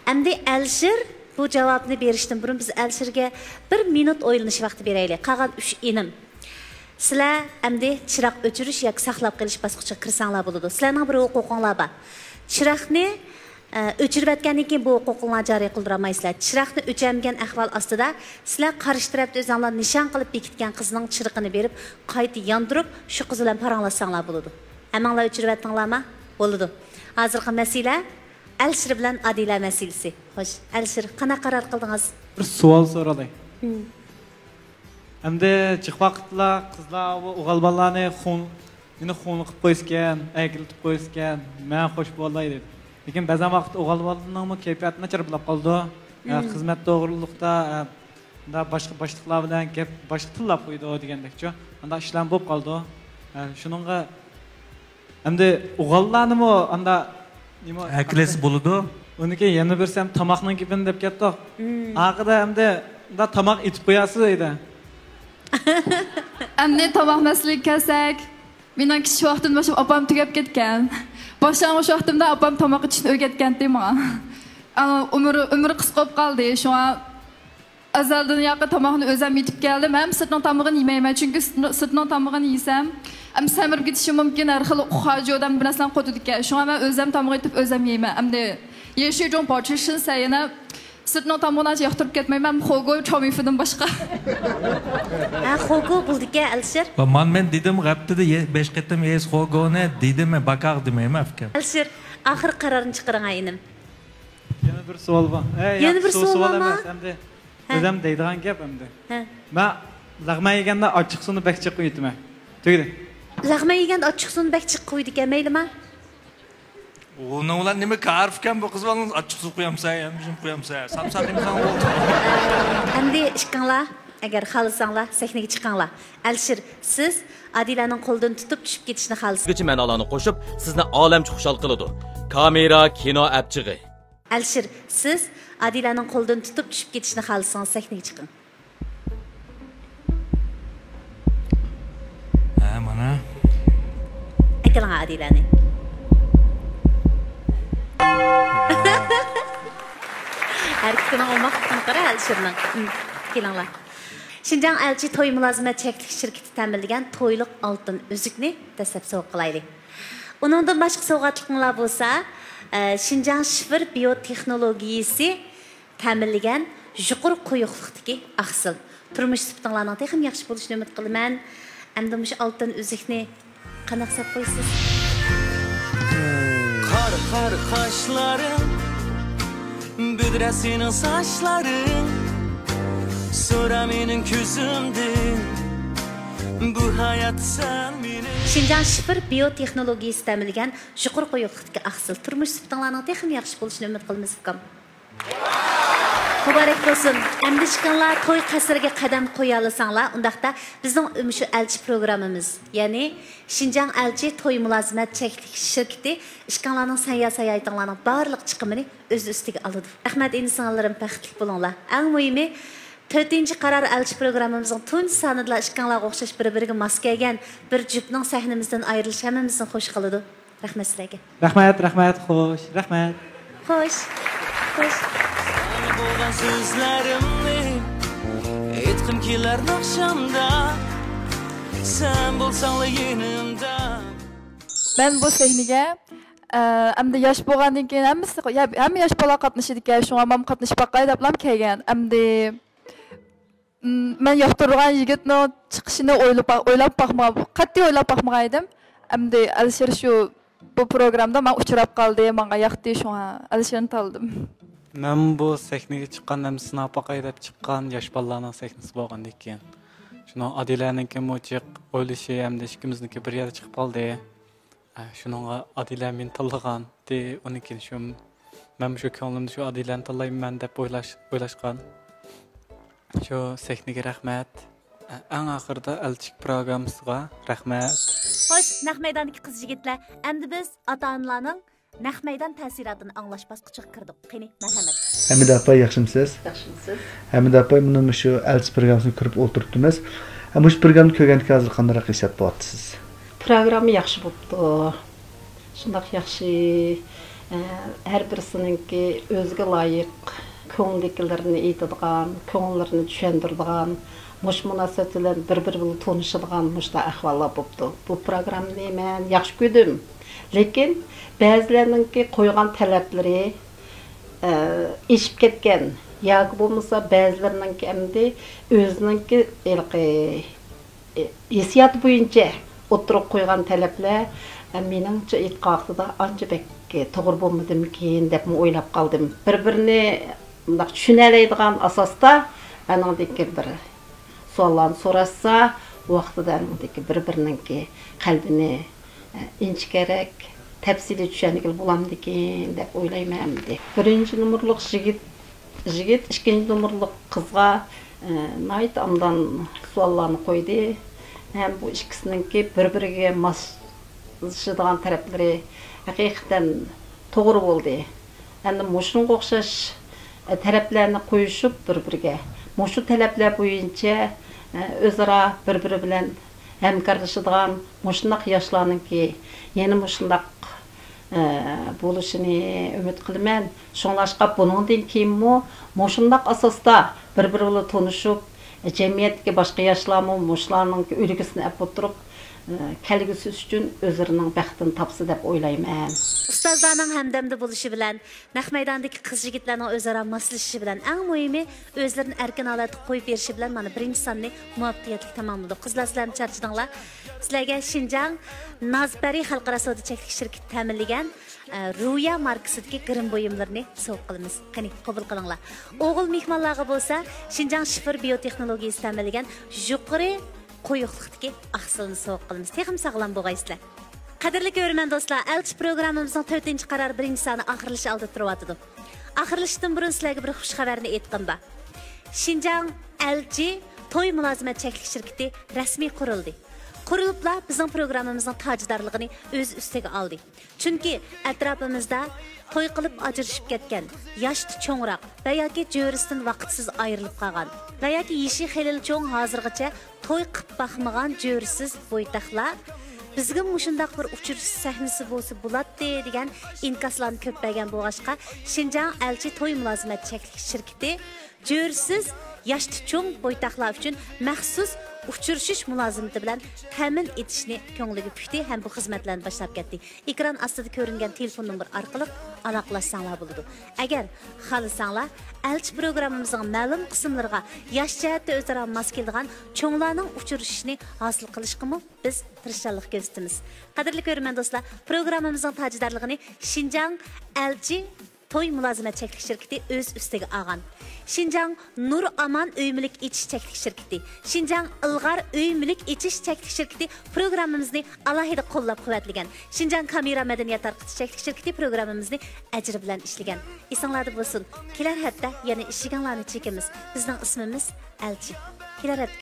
ئەمدى ئەلىشىر بۇ جاۋابنى بېرىشتىن بۇرۇن بىز ئەلىشىرگە بىر مىنۇت ئويلىنىش ۋاقتى بېرەيلى. قالغان ئۈچ ئىنىم. سىلەر ئەمدى چىراغ ئۆچۈرۈش ياكى ساقلاپ قېلىش باسقۇچىغا كىرسەڭلار بولىدۇ. سىلەرنىڭ بىر ھوقۇقۇڭلار بار. چىراغنى، ئە، ئۆچۈرۈۋەتكەندىن كېيىن بۇ ھوقۇقۇڭلارنى جارى قىلدۇرالمايسىلەر. چىراغنى ئۆچۈرمىگەن ئەھۋال ئاستىدا سىلەر قارشى تەرەپتە ئۆزۈڭلار نىشان قىلىپ بېكىتكەن قىزنىڭ چىرىغىنى بېرىپ قايتا ياندۇرۇپ، شۇ قىز بىلەن پاراڭلاشساڭلار بولىدۇ. ھەممىڭلار ئۆچۈرۈۋەتتىڭلارمۇ؟ بولىدۇ. ھازىرقى مەسىلە ئەلىشىر بىلەن ئادىلە مەسىلىسى. خوش، ئەلىشىر، قانداق قارار قىلدىڭىز؟ بىر سوئال سورىلاي. ھىم. ئەمدى جىق ۋاقىتلا قىزلار بۇ ئوغۇل بالىلارنى خۇڭ-، مېنى خۇڭلۇق قىلىپ قويسىكەن، ئەركىلىتىپ قويسىكەن، مەن خوش بولاي دەيدۇ. لېكىن بەزەن ۋاقىتتا ئوغۇل بالىنىڭمۇ كەيپىياتى ناچار بولۇپ قالىدۇ. ھە، ھىم. خىزمەت توغرۇلۇقتا، ھە، مۇنداق باشقا باشلىقلار بىلەن گەپ، باشقا تىللاپ قويىدۇ دېگەندەكچۇ. ئانداق ئىشلارمۇ بولۇپ قالىدۇ. ھە، شۇنىڭغا ئەمدى ئوغۇللارنىمۇ ئاندا نېمە ئەكىلەتسە بولىدۇ. ئۇنىڭكى يەنە بىرسى ھەم تاماقنىڭ گېپىنى دەپ كەتتۇق. ھىم. ئاخىرىدا ئەمدى ئۇنداق تاماق ئېتىپ قويارسىز ئۆيدە. ئەمدى تاماق مەسىلىگە كەلسەك، مېنىڭ كىچىك ۋاقتىمدىن باشلاپ ئاپام تۈگەپ كەتكەن. باشلانغۇچ ۋاقتىمدا ئاپام تاماق ئېتىشنى ئۆگەتكەنتى ماڭا. ئەمما ئۆمرى، ئۆمرى قىسقا بولۇپ قالدى، شۇڭا ئەزەلدىن ياقى تاماقنى ئۆزۈم يېتىپ كەلدىم. ھەم سىرتنىڭ تامىقىنى يېمەيمەن، چۈنكى سىرتنىڭ، سىرتنىڭ تامىقىنى يېسەم، ھەم سەمرىپ كېتىشى مۇمكىن، ھەر خىل خاجۇدان بىر نەرسىلەرنى قوتىدىكەن. شۇڭا مەن ئۆزۈم تاماق ئېتىپ ئۆزۈم يەيمەن. ئەمدى يەشۈي جۇڭ پارچىشىن سەينە سىرتنىڭ تامىقىنى ئانچە ياقتۇرۇپ كەتمەيمەن، خوگو چاۋمىفىدىن باشقا. ھە، خوگو بولىدىكەن، ئەلىشىر. مانا مەن دېدىم، ھەپتىدە يە-، بەش قېتىم يەيسىز خوگونى دېدىم، مەن باكاغ دېمەيمەن ئۇكام. ئەلىشىر، ئاخىرقى قارارنى چىقىرىڭ، ئىنىم. يەنە بىر سوئال بار. ئەي، يەنە بىر سوئال بارمۇ؟ ئەمدى ھە. ئۆزۈم دەيدىغان گەپ ئەمدى. ھە. مەن لەغمەن يېگەندە ئاچچىقسۇنى بەك جىق يۇتىمەن. تۈگىدى. لەغمەن يېگەندە ئاچچىقسۇنى بەك جىق قويىدىكەن، مەيلىما؟ ئۇنىڭ بىلەن نېمە كارىكەن بۇ قىز بالىنىڭ؟ ئاچچىقسۇ قويامسەن، يەمشىم قويامسەن، سامساق يېمىسەڭ بولدى. ئەمدى ئىككىڭلار ئەگەر خالىساڭلار، سەھنىگە چىقىڭلار. ئەلىشىر، سىز ئادىلەنىڭ قولىدىن تۇتۇپ چۈشۈپ كېتىشنى خالىسىڭىز. ئىككىنچى مەنالارنى قوشۇپ، سىزنى ئالەمچە خۇشال قىلىدۇ. كامېرا، كىنو ئەپچىقى. ئەلىشىر، سىز ئادىلەنىڭ قولىدىن تۇتۇپ چۈشۈپ كېتىشنى خالىسىڭىز، سەھنىگە چىقىڭ. ھە، مانا. ئەكېلىڭ ئادىلەنى. ھەرىكىتىنىڭ ئوماقلىقىنى قارا ئەلىشىرنىڭ. كېلىڭلار. شىنجاڭ ئەلچى توي مۇلازىمەت چەكلىك شىركىتى تەمىنلىگەن تويلۇق ئالتۇن ئۈزۈكنى دەسلەپ سوۋغا قىلايلى. ئۇنىڭدىن باشقا سوۋغاتلىقىڭلار بولسا، ئە، شىنجاڭ شىفېر بىيو تېخنولوگىيىسى تەمىنلىگەن يۇقىرى قويۇقلۇقتىكى ئاقسىل. تۇرمۇش سۈپىتىڭلارنىڭ تېخىمۇ ياخشى بولۇشىنى ئۈمىد قىلىمەن. ئەمدى مۇشۇ ئالتۇن ئۈزۈكنى قانداق ساپ قويىسىز؟ قار قار قاشلىرىڭ، بۈدرە سېنىڭ ساچلىرىڭ، سورا مېنىڭ كۆزۈمدىن، بۇ ھايات سەن مېنىڭ. شىنجاڭ شىفېر بىيو تېخنولوگىيىسى تەمىنلىگەن يۇقىرى قويۇقلۇقتىكى ئاقسىل. تۇرمۇش سۈپىتىڭلارنىڭ تېخىمۇ ياخشى بولۇشىنى ئۈمىد قىلىمىز، ئۇكام. مۇبارەك بولسۇن. ئەمدى ئىككىڭلار توي قەسرىگە قەدەم قويالىساڭلار، ئۇنداقتا بىزنىڭ مۇشۇ ئەلچى پروگراممىمىز، يەنى شىنجاڭ ئەلچى توي مۇلازىمەت چەكلىك شىركىتى ئىككىڭلارنىڭ سەن-يا ساياھىتىڭلارنىڭ بارلىق چىقىمىنى ئۆز ئۈستىگە ئالىدۇ. رەھمەت، ئىنى-سىڭىللىرىم، بەختلىك بولۇڭلار. ئەڭ مۇھىمى، تۆتىنچى قارار ئەلچى پروگراممىمىزنىڭ تۇنجى سانىدىلا ئىككىڭلارغا ئوخشاش بىر-بىرىگە ماس كەلگەن بىر جۈپنىڭ سەھنىمىزدىن ئايرىلىشى ھەممىمىزنى خوش قىلىدۇ. رەھمەت سىلەرگە. رەھمەت، رەھمەت، خوش، رەھمەت. خوش، خوش. ساڭا بولغان سۆزلىرىمنى ئېيتقۇم كېلەر ناخشامدا، سەن بولساڭلا يېنىمدا. مەن بۇ سەھنىگە، ئە، ئەمدى ياش بولغاندىن كېيىن ھەممىسى، يا، ھەممە ياش بالا قاتنىشىدىكەن، شۇڭا مەنمۇ قاتنىشىپ باقاي دەپلام كەلگەن. ئەمدى مم، مەن ياقتۇرىدىغان يىگىتنىڭ چىقىشىنى ئويلاپ، ئويلاپ باقمىغان، قەتئىي ئويلاپ باقمىغان ئىدىم. ئەمدى ئەلىشىر شۇ، بۇ پروگرامدا ماڭا ئۇچراپ قالدى، ماڭا ياقتى، شۇڭا ئەلىشىرنى تاللىدىم. مەن بۇ سەھنىگە چىققان، ھەم سىناپ باقاي دەپ چىققان ياش بالىلارنىڭ سەھنىسى بولغاندىكىن، شۇنىڭ ئادىلەنىڭكىمۇ جىق ئويلىشى ھەمدە ئىككىمىزنىڭكى بىر يەردە چىقىپ قالدى. ئە، شۇنىڭغا ئادىلە مېنى تاللىغان. ئۇنىڭ كېيىن شۇ، مەن شۇ كۆڭلۈمدە شۇ ئادىلەنى تاللايمەن دەپ ئويلاش-، ئويلاشقان. شۇ سەھنىگە رەھمەت. ئە، ئەڭ ئاخىرىدا ئەلچىك پروگراممىسىغا رەھمەت. خوش، نەق مەيداندىكى قىز-يىگىتلەر، ئەمدى بىز ئاتا-ئانىلارنىڭ نەق مەيدان تەسىراتىنى ئاڭلاش باسقۇچىغا كىردۇق. قېنى، مەرھەمەت. ھەمىدە ئاپا، ياخشىمۇسىز؟ ياخشىمۇسىز؟ ھەمىدە ئاپا، مانا مۇشۇ ئەلچى پروگراممىسىنى كۆرۈپ ئولتۇرۇپتىمىز. ئە، مۇشۇ پروگراممىنى كۆرگەندىكىن ھازىر قانداقراق ھېس ئېلىپ بولۇۋاتىسىز؟ پروگرامما ياخشى بوپتۇ. شۇنداق ياخشى، ئە، ھەر بىرسىنىڭكى ئۆزىگە لايىق، كۆڭلىدىكىلىرىنى ئېيتىدىغان، كۆڭۈللىرىنى چۈشەندۈرىدىغان، مۇشۇ مۇناسىۋەت بىلەن بىر-بىرى بىلەن تونۇشىدىغان مۇشۇنداق ئەھۋاللار بوپتۇ. بۇ پروگراممىنى مەن ياخشى كۆردۈم. لېكىن بەزىلەرنىڭكى قويغان تەلەپلىرى، ئە، ئېشىپ كەتكەن ياكى بولمىسا بەزىلىرىنىڭكى ئەمدى ئۆزىنىڭكى ھېلىقى، ئە، ھېسسىياتى بويىچە ئوتتۇرىغا قويغان تەلەپلەر، ئە، مېنىڭچە ئېيتقان ۋاقتىدا ئانچە بەك توغرا بولمىدىمىكىن دەپمۇ ئويلاپ قالدىم. بىر-بىرىنى مۇنداق چۈشىنەلەيدىغان ئاساستا ئانىڭدىن كېيىن بىر سوئاللارنى سوراشسا، ۋاقتىدا ئانىڭدىن كېيىن بىر-بىرىنىڭكى قەلبىنى ئىنچىكىرەك، تەپسىلىي چۈشەنگىلى بولامدىكىن دەپ ئويلايمەن ئەمدى. بىرىنچى نومۇرلۇق يىگىت، يىگىت ئىككىنچى نومۇرلۇق قىزغا، ئە، ناھايىتى ئابدان سوئاللارنى قويدى. ھەم بۇ ئىككىسىنىڭكى بىر-بىرىگە ماسلىشىدىغان تەرەپلىرى ھەقىقەتەن توغرا بولدى. ئەمدى مۇشۇنىڭغا ئوخشاش، ئە، تەلەپلەرنى قويۇشۇپ بىر-بىرىگە، مۇشۇ تەلەپلەر بويىچە، ئە، ئۆزئارا بىر-بىرى بىلەن ھەمكارلىشىدىغان مۇشۇنداق ياشلارنىڭكى يەنە مۇشۇنداق، ئە، بولۇشىنى ئۈمىد قىلىمەن. شۇڭلاشقا بۇنىڭدىن كېيىنمۇ مۇشۇنداق ئاساستا بىر-بىرى بىلەن تونۇشۇپ، جەمئىيەتتىكى باشقا ياشلارمۇ مۇشۇلارنىڭكى ئۈلگىسىنى ئەپ ئولتۇرۇپ، ئە، كەلگۈسى ئۈچۈن ئۆزلىرىنىڭ بەختىنى تاپسا دەپ ئويلايمەن. ئۇستازلارنىڭ ھەمدەمدە بولۇشى بىلەن، نەق مەيداندىكى قىز-يىگىتلەرنىڭ ئۆزئارا ماسلىشىشى بىلەن، ئەڭ مۇھىمى، ئۆزلىرىنى ئەركىن ھالەتتە قويۇپ بېرىشى بىلەن مانا بىرىنچى ساننى مۇۋەپپەقىيەتلىك تاماملىدۇق. قىزلار، سىلەرمۇ چارچىدىڭلار. سىلەرگە شىنجاڭ نازپەرى خەلقئارا سودا چەكلىك شىركىتى تەمىنلىگەن، ئە، رۇيا ماركىسىدىكى گىرىم بۇيۇملىرىنى سوۋغا قىلىمىز. قېنى، قوبۇل قىلىڭلار. ئوغۇل مېھمانلارغا بولسا شىنجاڭ شىفېر بىيو تېخنولوگىيىسى تەمىنلىگەن يۇقىرى قويۇقلۇقتىكى ئاقسىلنى سوۋغا قىلىمىز. تېخىمۇ ساغلام بولغايسىلەر. قەدىرلىك كۆرۈرمەن دوستلار، ئەلچى پروگراممىمىزنىڭ تۆتىنچى قارار بىرىنچى سانى ئاخىرلىشىش ئالدىدا تۇرۇۋاتىدۇ. ئاخىرلىشىشتىن بۇرۇن سىلەرگە بىر خۇش خەۋەرنى ئېيتقۇم بار. شىنجاڭ ئەلچى توي مۇلازىمەت چەكلىك شىركىتى رەسمىي قۇرۇلدى. قۇرۇلۇپلا بىزنىڭ پروگراممىمىزنىڭ تاجدارلىقىنى ئۆز ئۈستىگە ئالدى. چۈنكى ئەتراپىمىزدا توي قىلىپ ئاجرىشىپ كەتكەن، ياشتا چوڭراق ۋە ياكى جۆرىسىدىن ۋاقىتسىز ئايرىلىپ قالغان ۋە ياكى يېشى خېلىلا چوڭ، ھازىرغىچە توي قىپ باقمىغان جۆرىسىز بويتاقلار، «بىزگىمۇ مۇشۇنداق بىر ئۇچرىشىش سەھنىسى بولسا بولاتتى» دېگەن ئىنكاسلارنى كۆپ بەرگەن بولغاچقا، شىنجاڭ ئەلچى توي مۇلازىمەت چەكلىك شىركىتى جۆرىسىز ياشتا چوڭ بويتاقلار ئۈچۈن مەخسۇس ئۇچرىشىش مۇلازىمىتى بىلەن تەمىن ئېتىشنى كۆڭلىگە پۈكتى ھەم بۇ خىزمەتلەرنى باشلاپ كەتتى. ئېكران ئاستىدا كۆرۈنگەن تېلېفون نومۇرى ئارقىلىق ئالاقىلەشسەڭلار بولىدۇ. ئەگەر خالىساڭلار، ئەلچى پروگراممىمىزنىڭ مەلۇم قىسىملىرىغا ياش جەھەتتە ئۆزئارا ماس كېلىدىغان چوڭلارنىڭ ئۇچرىشىشىنى ھاسىل قىلىشقىمۇ بىز تىرىشچانلىق كۆرسىتىمىز. قەدىرلىك كۆرۈرمەن دوستلار، پروگراممىمىزنىڭ تاجدارلىقىنى شىنجاڭ ئەلچى توي مۇلازىمەت چەكلىك شىركىتى ئۆز ئۈستىگە ئالغان. شىنجاڭ نۇر ئامان ئۆي مۈلۈك ئېچىش چەكلىك شىركىتى، شىنجاڭ ئىلغار ئۆي مۈلۈك ئېچىش چەكلىك شىركىتى پروگراممىمىزنى ئالاھىدە قوللاپ قۇۋۋەتلىگەن. شىنجاڭ كامېرا مەدەنىيەت تارقىتىش چەكلىك شىركىتى پروگراممىمىزنى ئەجرى بىلەن ئىشلىگەن. ئېسىڭلاردا بولسۇن، كېلەر ھەپتە يەنە ئىشىكىڭلارنى چېكىمىز. بىزنىڭ ئىسمىمىز ئەلچى. كېلەر ھەپتە